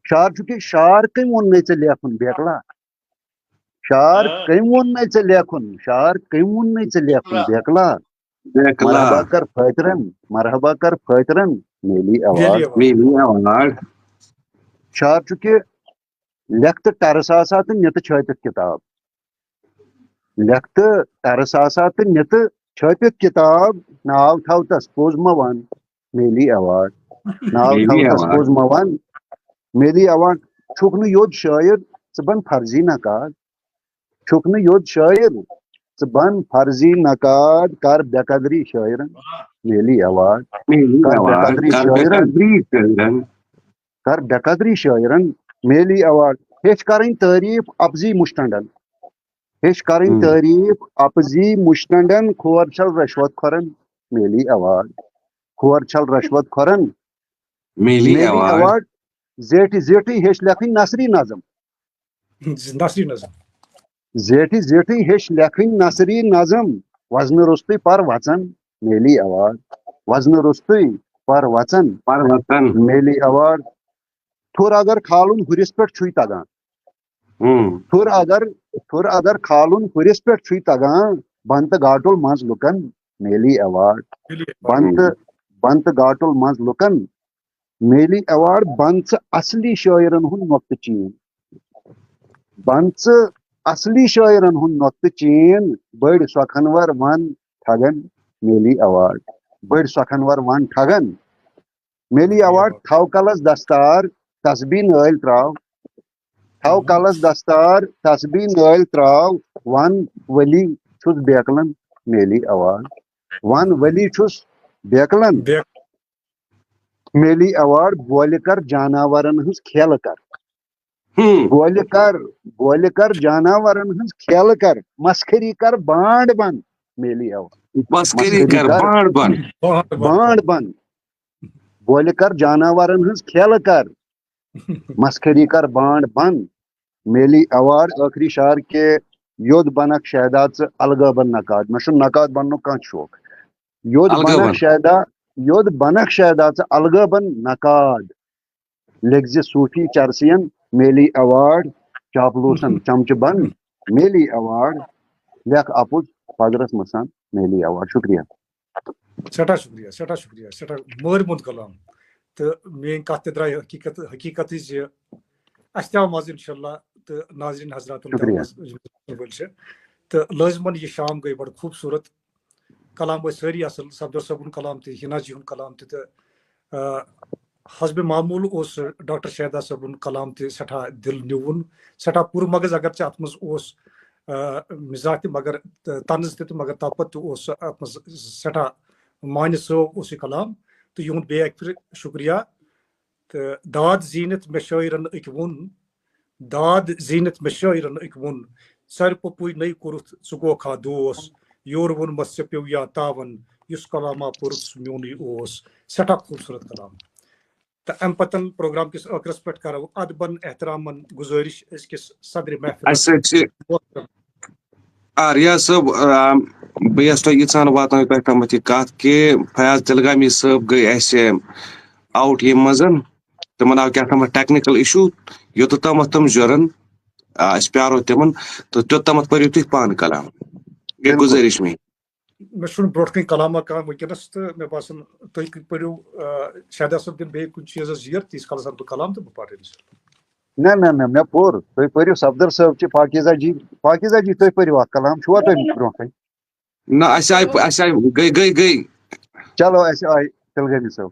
شعر چھُ کہِ شعر کٔمۍ ووٚن نے ژےٚ لیکھُن بیکلا؟ شعر آ۔ کٔمۍ ووٚن نے ژےٚ لیکھُن؟ شعر کٔمۍ ووٚن نے ژےٚ لیکھُن بیکلا؟ بیکلا۔ مرحبا کر فٲطرن، مرحبا کر فٲطرن، میلی ایوارڈ۔ میلی ایوارڈ۔ میلی ایوارڈ۔ شعر چھُ کہِ لیکھ تہٕ ٹرس آسا تہٕ نہِ تہٕ چھٲپِتھ کِتاب۔ لیکھ تہٕ ٹرس آسا تہٕ نہِ تہٕ چھٲپِتھ کِتاب، ناو تھاو تس پوٚز مہ ون، میلی ایوارڈ۔ ناو میلی تھاو تس ایوارڈ۔ پوٚز مہ ون، میلی ایوارڈ۔ چھُکھ نہٕ یوٚت شٲعر، ژٕ بن فرضی نقاد۔ چھُکھ نہٕ یوٚت شٲعر، ژٕ بن فرضی نقاد، کر بے قدری شٲعرن، میلی ایوارڈ۔ میلی کر بے ایوارڈ۔ قدری کر بے شٲعرن۔ قدری شٲعرن۔ کر بے قدری شٲعرن، میلی ایوارڈ۔ ہیٚچھ کرٕنۍ تعریف اپزی مشٹنڈن۔ ہیٚچھ کرٕنۍ ہم۔ تعریف اپزی مشٹنڈن، کھور چھل رشوت خورن، میلی ایوارڈ۔ کھور چھل رشوت خورن، میلی میلی ایوارڈ۔ ایوارڈ۔ زیٹھِ زیٹھٕے ہیٚچھ لیکھٕنۍ نثری نظم۔ نثری نظم۔ زیٹھِ زیٹھٕے ہیٚچھ لیکھٕنۍ نثری نظم، وزنہٕ روٚستُے پر وژن، میلی ایوارڈ۔ وزنہٕ روٚستُے پر وژن، پر وژن۔ میلی ایوارڈ۔ تھُر اگر کھالُن ہُرِس پٮ۪ٹھ چھُے تگان۔ ہم۔ تھُر اگر، تھُر اگر کھالُن ہُرِس پٮ۪ٹھ چھُے تگان، بن تہٕ گاٹُل منٛز لُکن، میلی ایوارڈ۔ میلی بن تہٕ، بن تہٕ گاٹُل منٛز لُکن، میلی ایوارڈ۔ بن ژٕ اصلی شٲعرن ہُنٛد نۄقطہٕ چیٖن۔ بن ژٕ اصلی شٲعرن ہُنٛد نۄقطہٕ چیٖن، بٔڑۍ سۄکھنور ون ٹھگن، میلی ایوارڈ۔ بٔڑۍ سۄکھنور ون ٹھگن، میلی ایوارڈ۔ تھاو کلس دستار، تسبیح نٲلۍ تراو۔ تھاو کلس دستار، تسبیح نٲلۍ تراو۔ ون ولی چھُس بیکلن، میلی ایوارڈ۔ ون ولی چھُس بیکلن، بیک- میلی ایوارڈ۔ بولہِ کر جاناورن ہٕنٛز کھیلہٕ کر۔ ہم۔ بولہِ کر، بولہِ کر جاناورن ہٕنٛز کھیلہٕ کر۔ مسخری کر بانڈ بن، میلی ایوارڈ۔ مسخری مسخری کر کر۔ بانڈ بن۔ بانڈ بن۔ بانڈ بن۔ بولہِ کر جاناورن ہٕنٛز کھیلہٕ کر۔ مسخری کر بانڈ بن، میلی ایوارڈ۔ ٲخری شعر کہ یوٚد بنکھ شیدا ژٕ الگٲبن نقاد۔ مےٚ چھُنہٕ نقاد بننُک کانٛہہ شوق۔ یوٚد الگٲبن۔ بنکھ شیدا، یوٚد بنکھ شیدا ژٕ الگٲبن نقاد۔ لیکھ زِ صوفی چرسین میلی ایوارڈ۔ چاپلوسن چمچہٕ بن، میلی ایوارڈ۔ لیکھ اپُز پزرس مہ سن، میلی ایوارڈ۔ شکریہ۔ سٮ۪ٹھاہ شُکریہ، سٮ۪ٹھاہ شُکریہ، سٮ۪ٹھاہ مٲرۍ موٚنٛد کلام۔ تہٕ میٛٲنۍ کَتھ تہِ درٛایہِ حقیٖقت، حقیٖقتٕے زِ اَسہِ تہِ آو مَزٕ اِنشاءاللہ، تہٕ ناظریٖن حضراتَن تہِ آو شُکریہ۔ مَزٕ، یِم وٕچھَن وٲلۍ چھِ۔ تہٕ لٲزمَن یہِ شام گٔے بَڑٕ خوٗبصوٗرت۔ کلام ٲسۍ سٲری اَصٕل، صفدر صٲبُن کلام تہِ، ہِنا جی ہُنٛد کلام تہِ، تہٕ، آ، حسب معمول اوس ڈاکٹر شیدا صٲبُن کلام تہِ سٮ۪ٹھاہ دِل نِوُن، سٮ۪ٹھاہ پُر مغز، اگرچہِ اَتھ منٛز اوس، آ، مزاح تہِ، مگر، تہٕ طنز تہِ، تہٕ مگر تَتھ پَتہٕ تہِ اوس سُہ اَتھ منٛز سٮ۪ٹھاہ معنی صٲب اوس یہِ کلام۔ تہٕ یِہُنٛد بیٚیہِ اَکہِ پھِرِ شُکریہ۔ تہٕ داد زیٖنِتھ مےٚ شٲعرَن أکۍ ووٚن، داد زیٖنِتھ مےٚ شٲعرَن أکۍ ووٚن، ژَرِ پوٚپُے نَے کوٚرُتھ ژٕ گوکھا دوس، یورٕ ووٚنمَس ژےٚ پیوٚو یا تاوَن، یُس کلامہ پوٚرُتھ سُہ میونٕے اوس۔ سٮ۪ٹھاہ خوٗبصوٗرت کلام۔ تہٕ اَمہِ پَتَن پروگرام کِس ٲخرَس پٮ۪ٹھ کَرو ادبن احترامن گُزٲرِش أزکِس صدرِ محفلَس اَسہِ سۭتۍ چھِ، محترم۔ آ، ریاض صٲب، آ، بہٕ یَژھٕ تۄہہِ ییٖژہن واتناوٕنۍ تۄہہِ تامَتھ یہِ کَتھ کہِ فیاض تِلگامی صٲب گٔے اَسہِ آوُٹ ییٚمہِ منٛز۔ تِمَن آو کیٛاہ تامَتھ ٹیکنیکل اِشوٗ، یوٚتَتھ تامَتھ تِم جُرن، آ، أسۍ پیارو تِمَن، تہٕ توٚت تامَتھ پٔرِو تُہۍ پانہٕ کلام۔ گٔے بِلکُل۔ گُزٲرِش مےٚ۔ مےٚ چھُنہٕ برونٛٹھ کَنہِ کلامہ کانٛہہ وٕنکیٚنَس، تہٕ مےٚ باسان تُہۍ پٔرِو، آ، شاید آسَن تِم بیٚیہِ کُنہِ چیٖزَس زیر، تیٖتِس کالَس اَنہٕ بہٕ کلام تہٕ بہٕ پَرٕ أمِس۔ نہ، نہ، نہ، مےٚ پوٚر۔ تُہۍ پٔرِو صفدر صٲب چہِ، پاکیزہ جی، پاکیزہ جی، تُہۍ پٔرِو اَتھ کلام، چھُوا تۄہہِ برونٛہہ کَنہِ؟ نہ، اَسہِ آیہِ، اَسہِ آیہِ، گٔے، گٔے، گٔے۔ چلو، اَسہِ آیہِ تِلگٲمی صٲب۔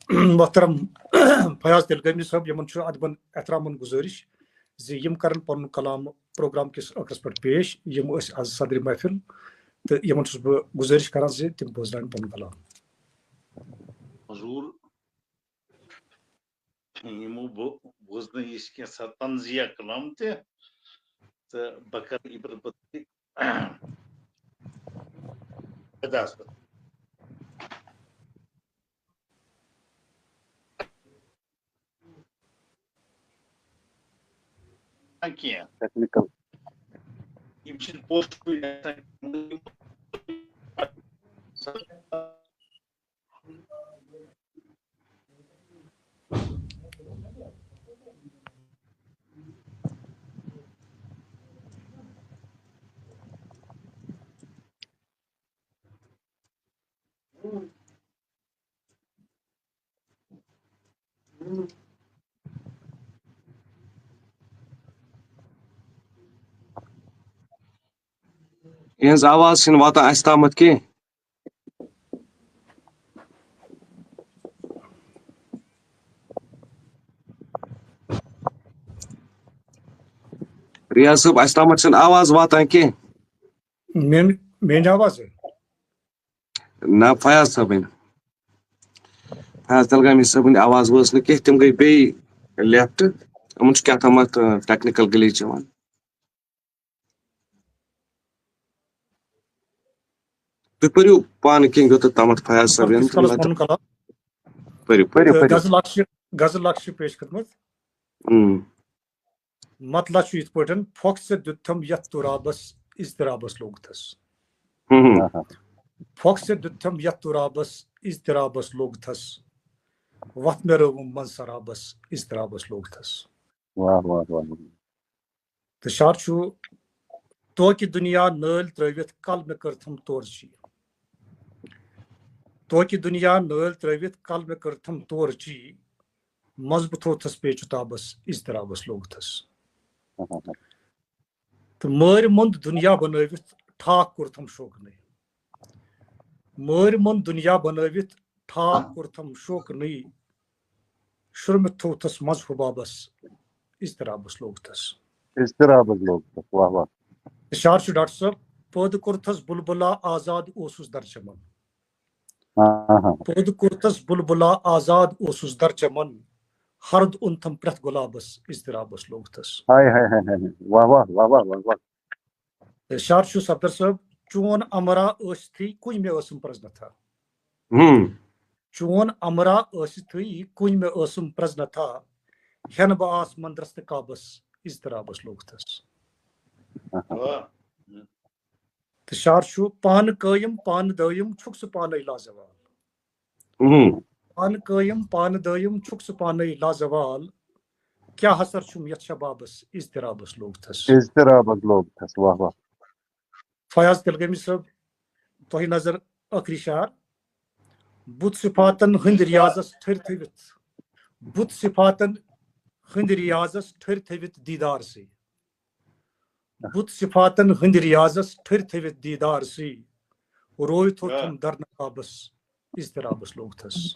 محترم فیاض تلگامی صٲب، یِمن چھُ ادبن احترامن گُزٲرِش زِ یِم کرن پنُن کلام پروگرام کِس ٲخرس پٮ۪ٹھ پیش، یِم ٲسۍ از صدرِ محفل، تہٕ یِمن چھُس بہٕ گُزٲرِش کران زِ تِم بوزناون پنُن کلام۔ حضور، یِمو بو-، بوزنٲوۍ أسۍ کینٛژھا طنزیہ کلام تہِ، تہٕ بہٕ کرٕ یہِ پتہٕ پتہٕ ادا سا۔ کینٛہہ۔ ٹیکنیکل۔ یِم چھِنہٕ پوسٹ کُنہِ آسان۔ یِہٕنٛز آواز چھِنہٕ واتان اَسہِ تامَتھ کینٛہہ۔ ریاض صٲب، اَسہِ تامَتھ چھَنہٕ آواز واتان کینٛہہ۔ میٲنۍ، میٲنۍ آواز چھِ؟ نہ، فیاض صٲبٕنۍ۔ فیاض تلگامی صٲبٕنۍ آواز وٲژ نہٕ کینٛہہ، تِم گٔے بیٚیہِ لیفٹ۔ یِمَن چھُ کیٛاہ تامَتھ، آ، ٹیکنیکل گلیچ یِوان۔ تُہۍ پٔرِو پانہٕ کینٛہہ، یوٚتَتھ تامَتھ فیاض صٲب یِن۔ پٔرِو، پٔرِو، پٔرِو۔ غزل اکھ چھِ، غزل اکھ چھِ پیش کٔرمٕژ۔ اۭں۔ مطلع چھُ یِتھ پٲٹھۍ، پھۄکھ ژےٚ دیُتتھم یتھ تُرابس، اضطرابس لوٚگتھس۔ ہم۔ پھۄکھ ژےٚ دیُتتھم یتھ تُرابس، اضطرابس لوٚگتھس۔ وتھ مےٚ رٲوٕم منٛز سرابس، اضطرابس لوٚگتھس۔ واہ، واہ، واہ، واہ۔ تہٕ شعر چھُ، توکہِ دُنیا نٲلۍ ترٲوِتھ کل مےٚ کٔرتھم تورچی۔ توکہِ دُنیا نٲلۍ ترٲوِتھ کل مےٚ کٔرتھم تورچی۔ منٛز بہٕ تھوتھس پیچ و تابس، اضطرابس لوٚگتھس۔ تہٕ مٲرۍ موٚنٛد دُنیا بنٲوِتھ ٹھاکھ کوٚرتھم شوقنٕے۔ مٲرۍ موٚنٛد دُنیا بنٲوِتھ ٹھاکھ کوٚرتھم شوقنٕے۔ شُرمِتھ تھوتھس منٛز حبابس، اضطرابس لوٚگتھس۔ اضطرابس لوٚگتھس، واہ واہ۔ شعر چھُ ڈاکٹر صٲب، پٲدٕ کوٚرتھس بُلبُلا آزاد اوسُس درچمن۔ ہاں، ہاں۔ پٲدٕ کوٚرتھس بُلبُلا آزاد اوسُس درچمن۔ ہرد اوٚنتھم پرٛٮ۪تھ گۄلابس، اضطرابس لوٚگتھس۔ ہاے، ہاے، ہاے، ہاے، ہاے۔ واہ، واہ، واہ، واہ، واہ، واہ۔ شعر چھُ صفدر صٲب، چون امرا ٲسِتھٕے کُنہِ مےٚ ٲسٕم پرٛزنتھا۔ ہم۔ چون امرا ٲسِتھٕے کُنہِ مےٚ ٲسٕم پرٛزنتھا۔ ہٮ۪نہٕ بہٕ آس مندرس تہٕ کعبس، اضطرابس لوٚگتھس۔ واہ۔ تہٕ شعر چھُ، پانہٕ قٲیِم، پانہٕ دٲیِم، چھُکھ ژٕ پانے لازوال۔ ہم۔ پانہٕ قٲیِم، پانہٕ دٲیِم، چھُکھ ژٕ پانے لازوال۔ کیٛاہ حسر چھُم یتھ شبابس، اضطرابس لوٚگتھس۔ اضطرابس لوٚگتھس، واہ واہ۔ فیاض تلگامی صٲب، تۄہہِ نظر ٲخری شعر۔ بُت صفاتن ہٕنٛدۍ ریاضس ٹھٔرۍ تھٲوِتھ، بُت صفاتن ہٕنٛدۍ ریاضس ٹھٔرۍ تھٲوِتھ دیٖدارسٕے۔ بُت صفاتن ہٕنٛدۍ ریاضس ٹھٔرۍ تھٲوِتھ دیٖدارسٕے۔ روے تھوٚو تھوٚم در نقابس، اضطرابس لوٚگتھس۔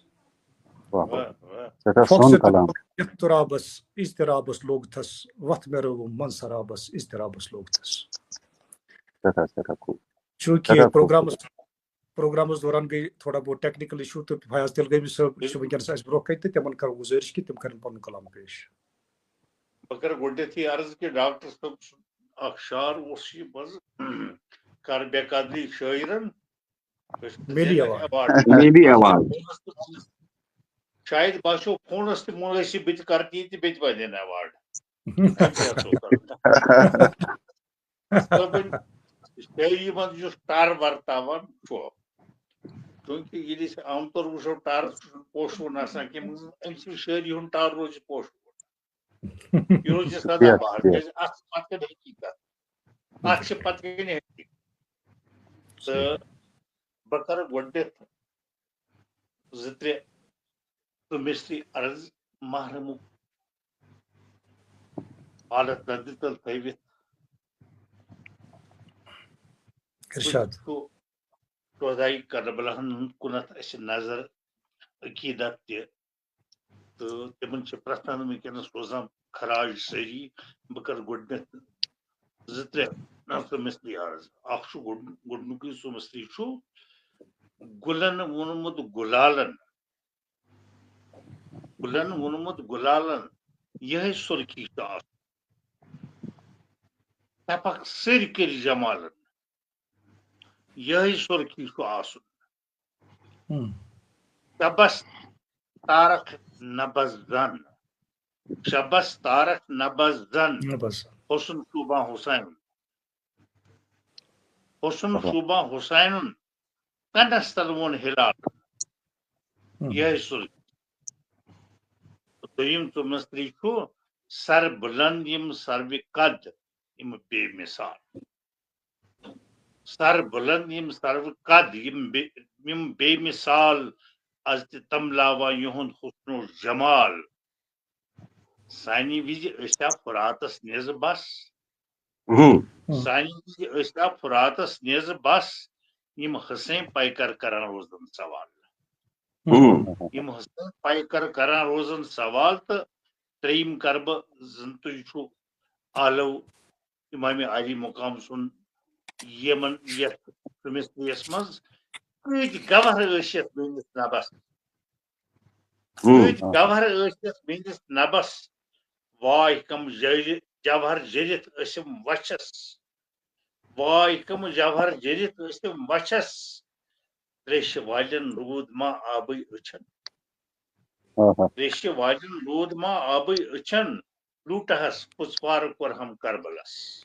واہ، واہ۔ واہ، واہ۔ سٮ۪ٹھاہ پھۄکھ سوٚن ژےٚ کلام۔ یتھ تُرابس، اضطرابس لوٚگتھس۔ وتھ مےٚ رٲوٕم منٛز سرابس، اضطرابس لوٚگتھس۔ سٮ۪ٹھاہ، سٮ۪ٹھاہ خوٗب۔ چوٗنٛکہِ سٮ۪ٹھاہ خوٗب۔ پروگرامس، پروگرامس دوران گٔے تھوڑا بہت ٹیکنیکل اشوٗ تہٕ فیاض تلگٲمی صٲب چھِ وٕنکیٚنس اسہِ برونٛہہ کنہِ تہٕ تِمن کرو گُزٲرِش کہِ تِم کرن پنُن کلام پیش۔ بہٕ کرٕ گۄڈٕنیتھٕے عرض کہِ ڈاکٹر صٲب چھُ اکھ شعر اوس یہِ منٛز، کر بے قدری شٲعرن، أسۍ میلی دِوان آواز۔ ایوارڈ۔ میلی آواز۔ شاید باسیو فونس تہِ مُنٲسِب، بہٕ تہِ کرٕ تی تہٕ بیٚیہِ تہِ ما دِن ایوارڈ۔ صٲبٕنۍ شٲعری منٛز یُس ٹر ورتاوان چھُ، چوٗنٛکہِ ییٚلہِ أسۍ عام طور وٕچھو، ٹر چھُنہٕ پوشوُن آسان کینٛہہ، مگر أمۍ سٕنٛز شٲعری ہُنٛد ٹر روزِ پوشوُن۔ یہِ روزِ سدا Yes, بہار، yes. کیٛازِ اَتھ چھِ پتہٕ کَنہِ حقیٖقت، اَتھ چھِ پتہٕ کَنہِ حقیٖقت۔ تہٕ بہٕ کرٕ گۄڈٕنٮ۪تھ زٕ ترٛےٚ تہٕ مِصری عرض محرمُک حالت ندِ تل تھٲوِتھ۔ ارشاد۔ چھُ شہداے کربلاہن ہُنٛد کُنتھ اَسہِ نظر عقیدت تہِ، تہٕ تِمن چھِ پرٛٮ۪تھ ساتہٕ وٕنکیٚنس روزان خراج سٲری۔ بہٕ کرٕ گۄڈٕنٮ۪تھ زٕ ترٛےٚ سُہ مِصری عرض۔ اکھ چھُ گۄڈٕ-، گۄڈٕنیُکُے سُہ مِصری چھُ، گُلن ووٚنمُت گُلالن، گُلن ووٚنمُت گُلالن، یِہے سُرخی چھُ آسُن۔ تپک سٔرۍ کٔرۍ جمالن، یِہے سُرخی چھُ آسُن۔ ہم۔ شبس تارک نبز زن، شبس تارک نبز زن، نہ بس۔ حسن شوبان حسین، حسن شوبان حسینن کنس تل ووٚن ہلال، ہم۔ یِہے سُرخی۔ دوٚیِم تہٕ مِصری چھُ، سر بلند یِم سروِ قد، یِم بے مثال۔ سر بلند یِم سروِ قد، یِم بے-، یِم بے مثال، از تہِ تملاوان یِہُنٛد حسن و جمال۔ سانہِ وِزِ ٲسۍ ہا فراتس نیزٕ بس، ہم۔ سانہِ وِزِ ٲسۍ ہا فراتس نیزٕ بس، یِم حسین پیکر کران روزن سوال۔ ہم۔ یِم حسین پیکر کران روزن سوال۔ تہٕ ترٛیٚیِم کرٕ بہٕ، زن تُہۍ چھُو آلو امام علی مقام سُنٛد یِمن یتھ مِصریَس منٛز، کۭتۍ گوہر ٲسۍ یتھ میٲنِس نبس، ہم۔ کۭتۍ گوہر ٲسۍ یتھ میٲنِس نبس، واے کم جٲرِ-، جوہر جٔرِتھ ٲسِم وچھس، واے کم جوہر جٔرِتھ ٲسِم وچھس، تریشہِ والٮ۪ن روٗد ما آبٕے أچھن، آہا۔ تریشہِ والٮ۪ن روٗد ما آبٕے أچھن، لوٗٹہس پُژپارٕ کوٚرہم کربلس۔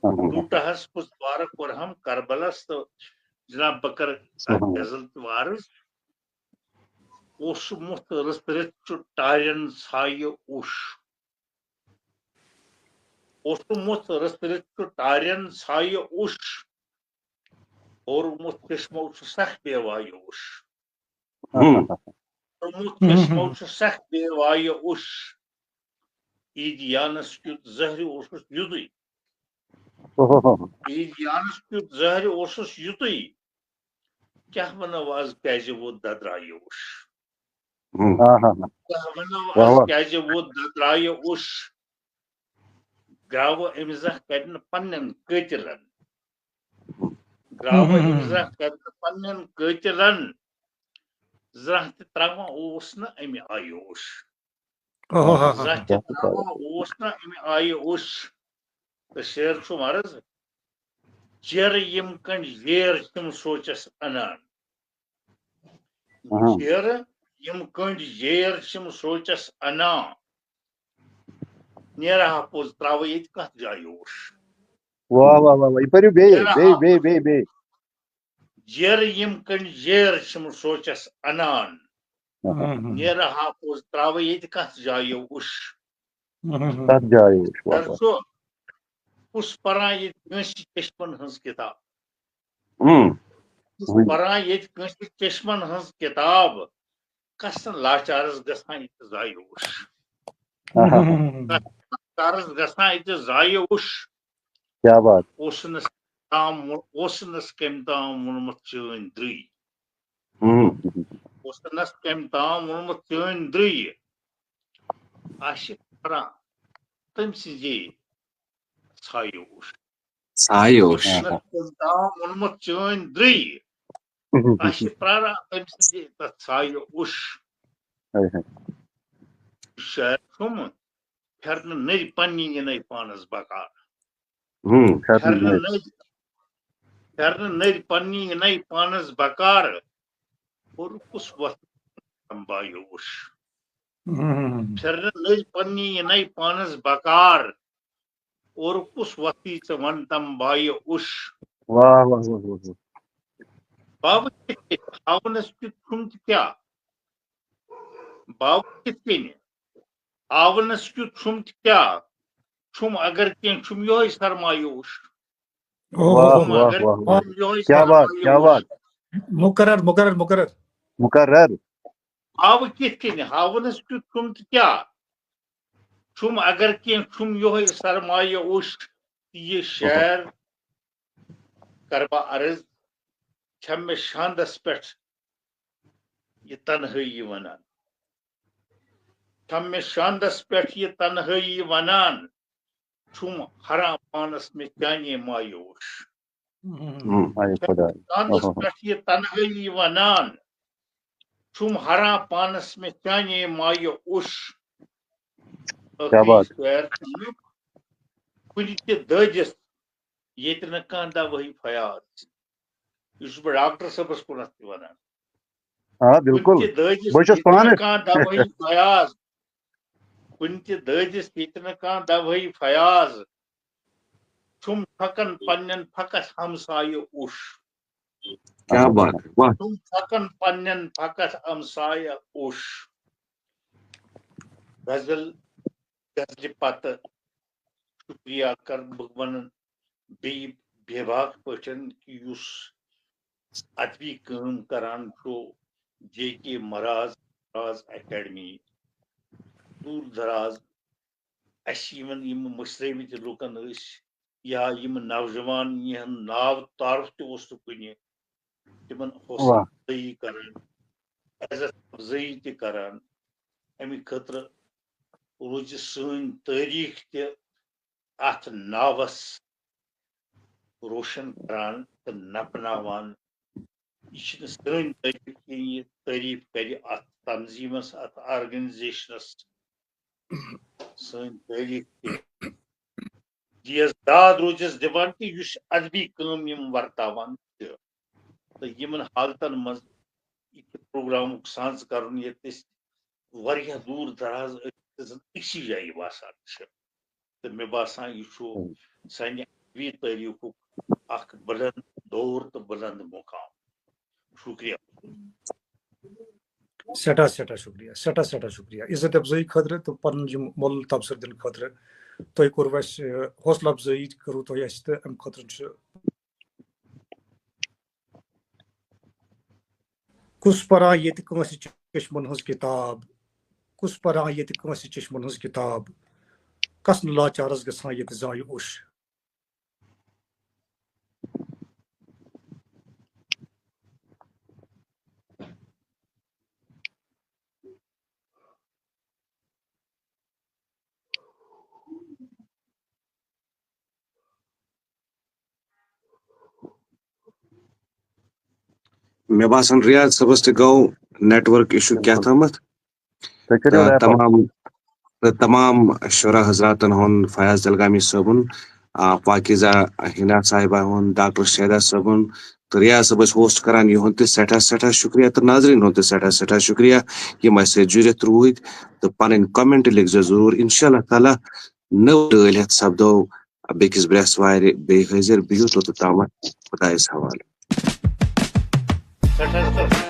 آہا۔ لوٗٹہس پُژپارٕ کوٚرہم کربلس۔ تہٕ جناب، بہٕ کرٕ اکھ آہا۔ غزل تہِ وارٕ۔ اوسمُت رٕژ رٕژ چھُ ٹارٮ۪ن ژھایہِ اوٚش۔ اوسمُت رٕژ رٕژ چھُ ٹارٮ۪ن ژھایہِ اوٚش۔ اوٚرمُت چشمو چھُ سخ بے وایہِ اوٚش۔ ہم۔ اوٚرمُت چشمو چھُ سخ بے وایہِ اوٚش۔ عیٖد یانس کیُتھ زہرِ اوسُس یُتُے۔ اوہو۔ عیٖد یانس کیُتھ زہرِ اوسُس یُتُے۔ کیٛاہ وَنو از کیٛازِ ووت ددرایہِ اوٚش؟ ہم۔ آہا۔ کیٛاہ وَنو واہ از واہ۔ کیٛازِ ووت ددرایہِ اوٚش؟ گاوٕ أمۍ زانٛہہ کَرِ نہٕ پنٛنٮ۪ن قٲتِلن۔ گاوٕ أمۍ زانٛہہ کَرِ نہٕ پنٛنٮ۪ن قٲتِلن۔ زانٛہہ تہِ ترٛاوان اوس نہٕ اَمہِ آیہِ اوٚش۔ اوہو۔ زانٛہہ تہِ ترٛاوان اوس نہٕ اَمہِ آیہِ اوٚش۔ تہٕ شعر چھُ عرض، جیرٕ یِم کٔنڈۍ ییر چھِم سوچس اَنان۔ اہم۔ جیرٕ یِم کٔنڈۍ ییر چھِم سوچس اَنان۔ نیرٕ ہا پوٚز ترٛاوٕ ییٚتہِ کَتھ جایہِ اوٚش۔ واہ، واہ، واہ، واہ۔ یہِ پٔرِو بیٚیہِ، نیرٕ بیٚیہِ، ہا بیٚیہِ، بیٚیہِ، بیٚیہِ۔ جیرٕ یِم کٔنڈۍ ییر چھِم سوچس اَنان۔ ہم۔ نیرٕ ہا پوٚز ترٛاوٕ ییٚتہِ کَتھ جایہِ اوٚش۔ ہم۔ تَتھ جایہِ اوٚش، واہ، سر واہ۔ چھُ، کُس پران ییٚتہِ کٲنٛسہِ چشمن ہٕنٛز کِتاب؟ اۭں۔ کُس پران ییٚتہِ کٲنٛسہِ چشمن ہٕنٛز کِتاب؟ کس لاچارس گژھان ییٚتہِ ضایہِ اوٚش۔ آہا۔ لاچارس گژھان ییٚتہِ ضایہِ اوٚش۔ کیا بات۔ اوسنس تام وو-، اوسنس کٔمۍ تام ووٚنمُت چٲنۍ درٕے۔ اۭں۔ اوسنس کٔمۍ تام ووٚنمُت چٲنۍ درٕے۔ آسہِ پران تٔمۍ سٕنٛزے ژھایہِ اوٚش۔ ژھایہِ اوٚش۔ آہا۔ اوسنس کٔمۍ تام ووٚنمُت چٲنۍ درٕے۔ آسہِ پراران تٔمۍ سٕنٛزے تتھ ژھایہِ اوٚش۔ ہاے ہاے۔ شاعر چھُم پھرنہٕ نٔرۍ پننہِ یِنَے پانس بکار۔ ہم، پھرنہٕ پھرنہٕ نٔرۍ۔ نٔرۍ پھرنہٕ نٔرۍ پننی یہِ نَے پانس بکار، اور کُس وۄتھ تمبایوش۔ ہم۔ پھرنہٕ نٔرۍ پننی یہِ نَے پانس بکار، اور کُس وۄتھی ژٕ وَن تمبایوش۔ واہ واہ واہ واہ واہ۔ باوٕ کِتھ کٔنۍ ہاونس کیُتھ چھُم تہٕ کیٛاہ؟ باوٕ کِتھ کٔنۍ ہاونس کیُتھ چھُم تہٕ کیٛاہ؟ چھُم اگر کینٛہہ چھُم یِہوٚے سرمایوش۔ اوہ، واہ، چھُم واہ، اگر واہ، واہ۔ چھُم یِہوٚے کیا بات، کیا سرمایوش۔ بات۔ مقرر، مقرر، مقرر۔ مقرر۔ باوٕ کِتھ کٔنۍ ہاونس کیُتھ چھُم تہٕ کیٛاہ؟ چھُم اگر کینٛہہ چھُم یِہوٚے سرمایوش۔ تہٕ یہِ شعر کرٕ بہٕ عرض، چھم مےٚ شاندس پٮ۪ٹھ یہِ تنہٲیی ونان۔ چھم مےٚ شاندس پٮ۪ٹھ یہِ تنہٲیی ونان۔ چھُم ہران پانس مےٚ چانے مایوش۔ ہم، آے خدا۔ شاندس اوہ۔ پٮ۪ٹھ یہِ تنہٲیی ونان۔ چھُم ہران پانس مےٚ چانے مایوش۔ کیا بات۔ ٲخری شعر چھُم، کُنہِ تہِ دٲدِس ییٚتہِ نہٕ کانٛہہ دوٲہی فیاض۔ یہِ چھُس بہٕ ڈاکٹر صٲبس کُنتھ تہِ ونان۔ آ کُنہِ بِلکُل۔ تہِ دٲدِس بہٕ چھُس ییٚتہِ نہٕ پانہٕ۔ کانٛہہ دوٲہی فیاض۔ کُنہِ تہِ دٲدِس ییٚتہِ نہٕ کانٛہہ دوٲہی فیاض۔ چھُم چھۄکان پننٮ۪ن فقط ہمسایہِ اوٚش۔ کیا بات ہے، واہ۔ چھُم چھۄکان پننٮ۪ن فقط ہمسایہِ اوٚش۔ غزل، غزلہِ پتہٕ شُکریہ کرٕ بہٕ ونان بیٚیہِ بے باک پٲٹھۍ کہِ یُس ادبی کٲم کران چھُ جے کے مراز، مراز اکیڈمی، دوٗر دراز اَسہِ یِمن یِم مٔشرٲومٕتۍ لُکن ٲسۍ یا یِم نوجوان یِہُنٛد ناو تعارُف تہِ اوس نہٕ کُنہِ، تِمن حوصلہٕ واہ۔ افزٲیی کران، عزت افزٲیی تہِ کران۔ اَمہِ خٲطرٕ روزِ سٲنۍ تٲریٖخ تہِ اَتھ ناوس روشن کران تہٕ نپناوان۔ یہِ چھِنہٕ سٲنۍ تعریٖف کینٛہہ، یہِ تعریٖف کرِ اَتھ تنظیٖمس، اَتھ آرگنایزیشنس۔ سٲنۍ تعریٖف تہِ۔ دیس داد روزٮ۪س دِوان کہِ یُس ادبی کٲم یِم ورتاوان چھِ۔ تہٕ یِمن حالتن منٛز یہِ پروگرامُک سانٛز کرُن، ییٚتہِ أسۍ واریاہ دوٗر دراز أکِس أکسٕے جایہِ باسان چھِ۔ تہٕ مےٚ باسان، یہِ چھُ سانہِ ادبی تٲریٖخُک اکھ بلند دور تہٕ بلند مقام۔ شُکریہ۔ سٮ۪ٹھاہ سٮ۪ٹھاہ شُکریہ، سٮ۪ٹھاہ سٮ۪ٹھاہ شُکریہ عزت افزٲیی خٲطرٕ تہٕ پنُن یِم مۄلُل تبصرٕ دِنہٕ خٲطرٕ۔ تۄہہِ کوٚروٕ اَسہِ، ٲ، حوصلہٕ افزٲیی، کٔروٕ تۄہہِ اَسہِ، تہٕ اَمہِ خٲطرٕ چھُ کُس پران ییٚتہِ کٲنٛسہِ چشمن ہٕنٛز کِتاب؟ کُس پران ییٚتہِ کٲنٛسہِ چشمن ہٕنٛز کِتاب؟ کس نہٕ لاچارس گژھان ییٚتہِ زایہِ اوٚش؟ مےٚ باسان ریاض صٲبس تہِ گوٚو نیٹ ورک اشو کیٛاہ تامتھ۔ تُہۍ کٔرِو تہٕ wrap up۔ تمام، تہٕ تمام شُرا حضراتن ہُنٛد، فیاض تلگامی صٲبُن، آ، پاکیزہ حنا صاحبہ ہُنٛد، ڈاکٹر شیدا صٲبُن تہٕ ریاض صٲب ٲسۍ ہوسٹ کران، یِہُنٛد تہِ سٮ۪ٹھاہ سٮ۪ٹھاہ شُکریہ تہٕ ناظریٖن ہُنٛد تہِ سٮ۪ٹھاہ سٮ۪ٹھاہ شُکریہ، یِم اَسہِ سۭتۍ جُڑِتھ روٗدۍ تہٕ پنٕنۍ کمنٹ لیکھزیو ضروٗر۔ انشاءاللہ تعالیٰ نٔو ڈٲلۍ ہٮ۪تھ سپدو بیٚکِس برٛٮ۪سوارِ بیٚیہِ حٲضِر۔ بِہِو توٚتتھ تامَتھ خۄدایَس حوالہٕ۔ سٮ۪ٹھاہ سٮ۪ٹھاہ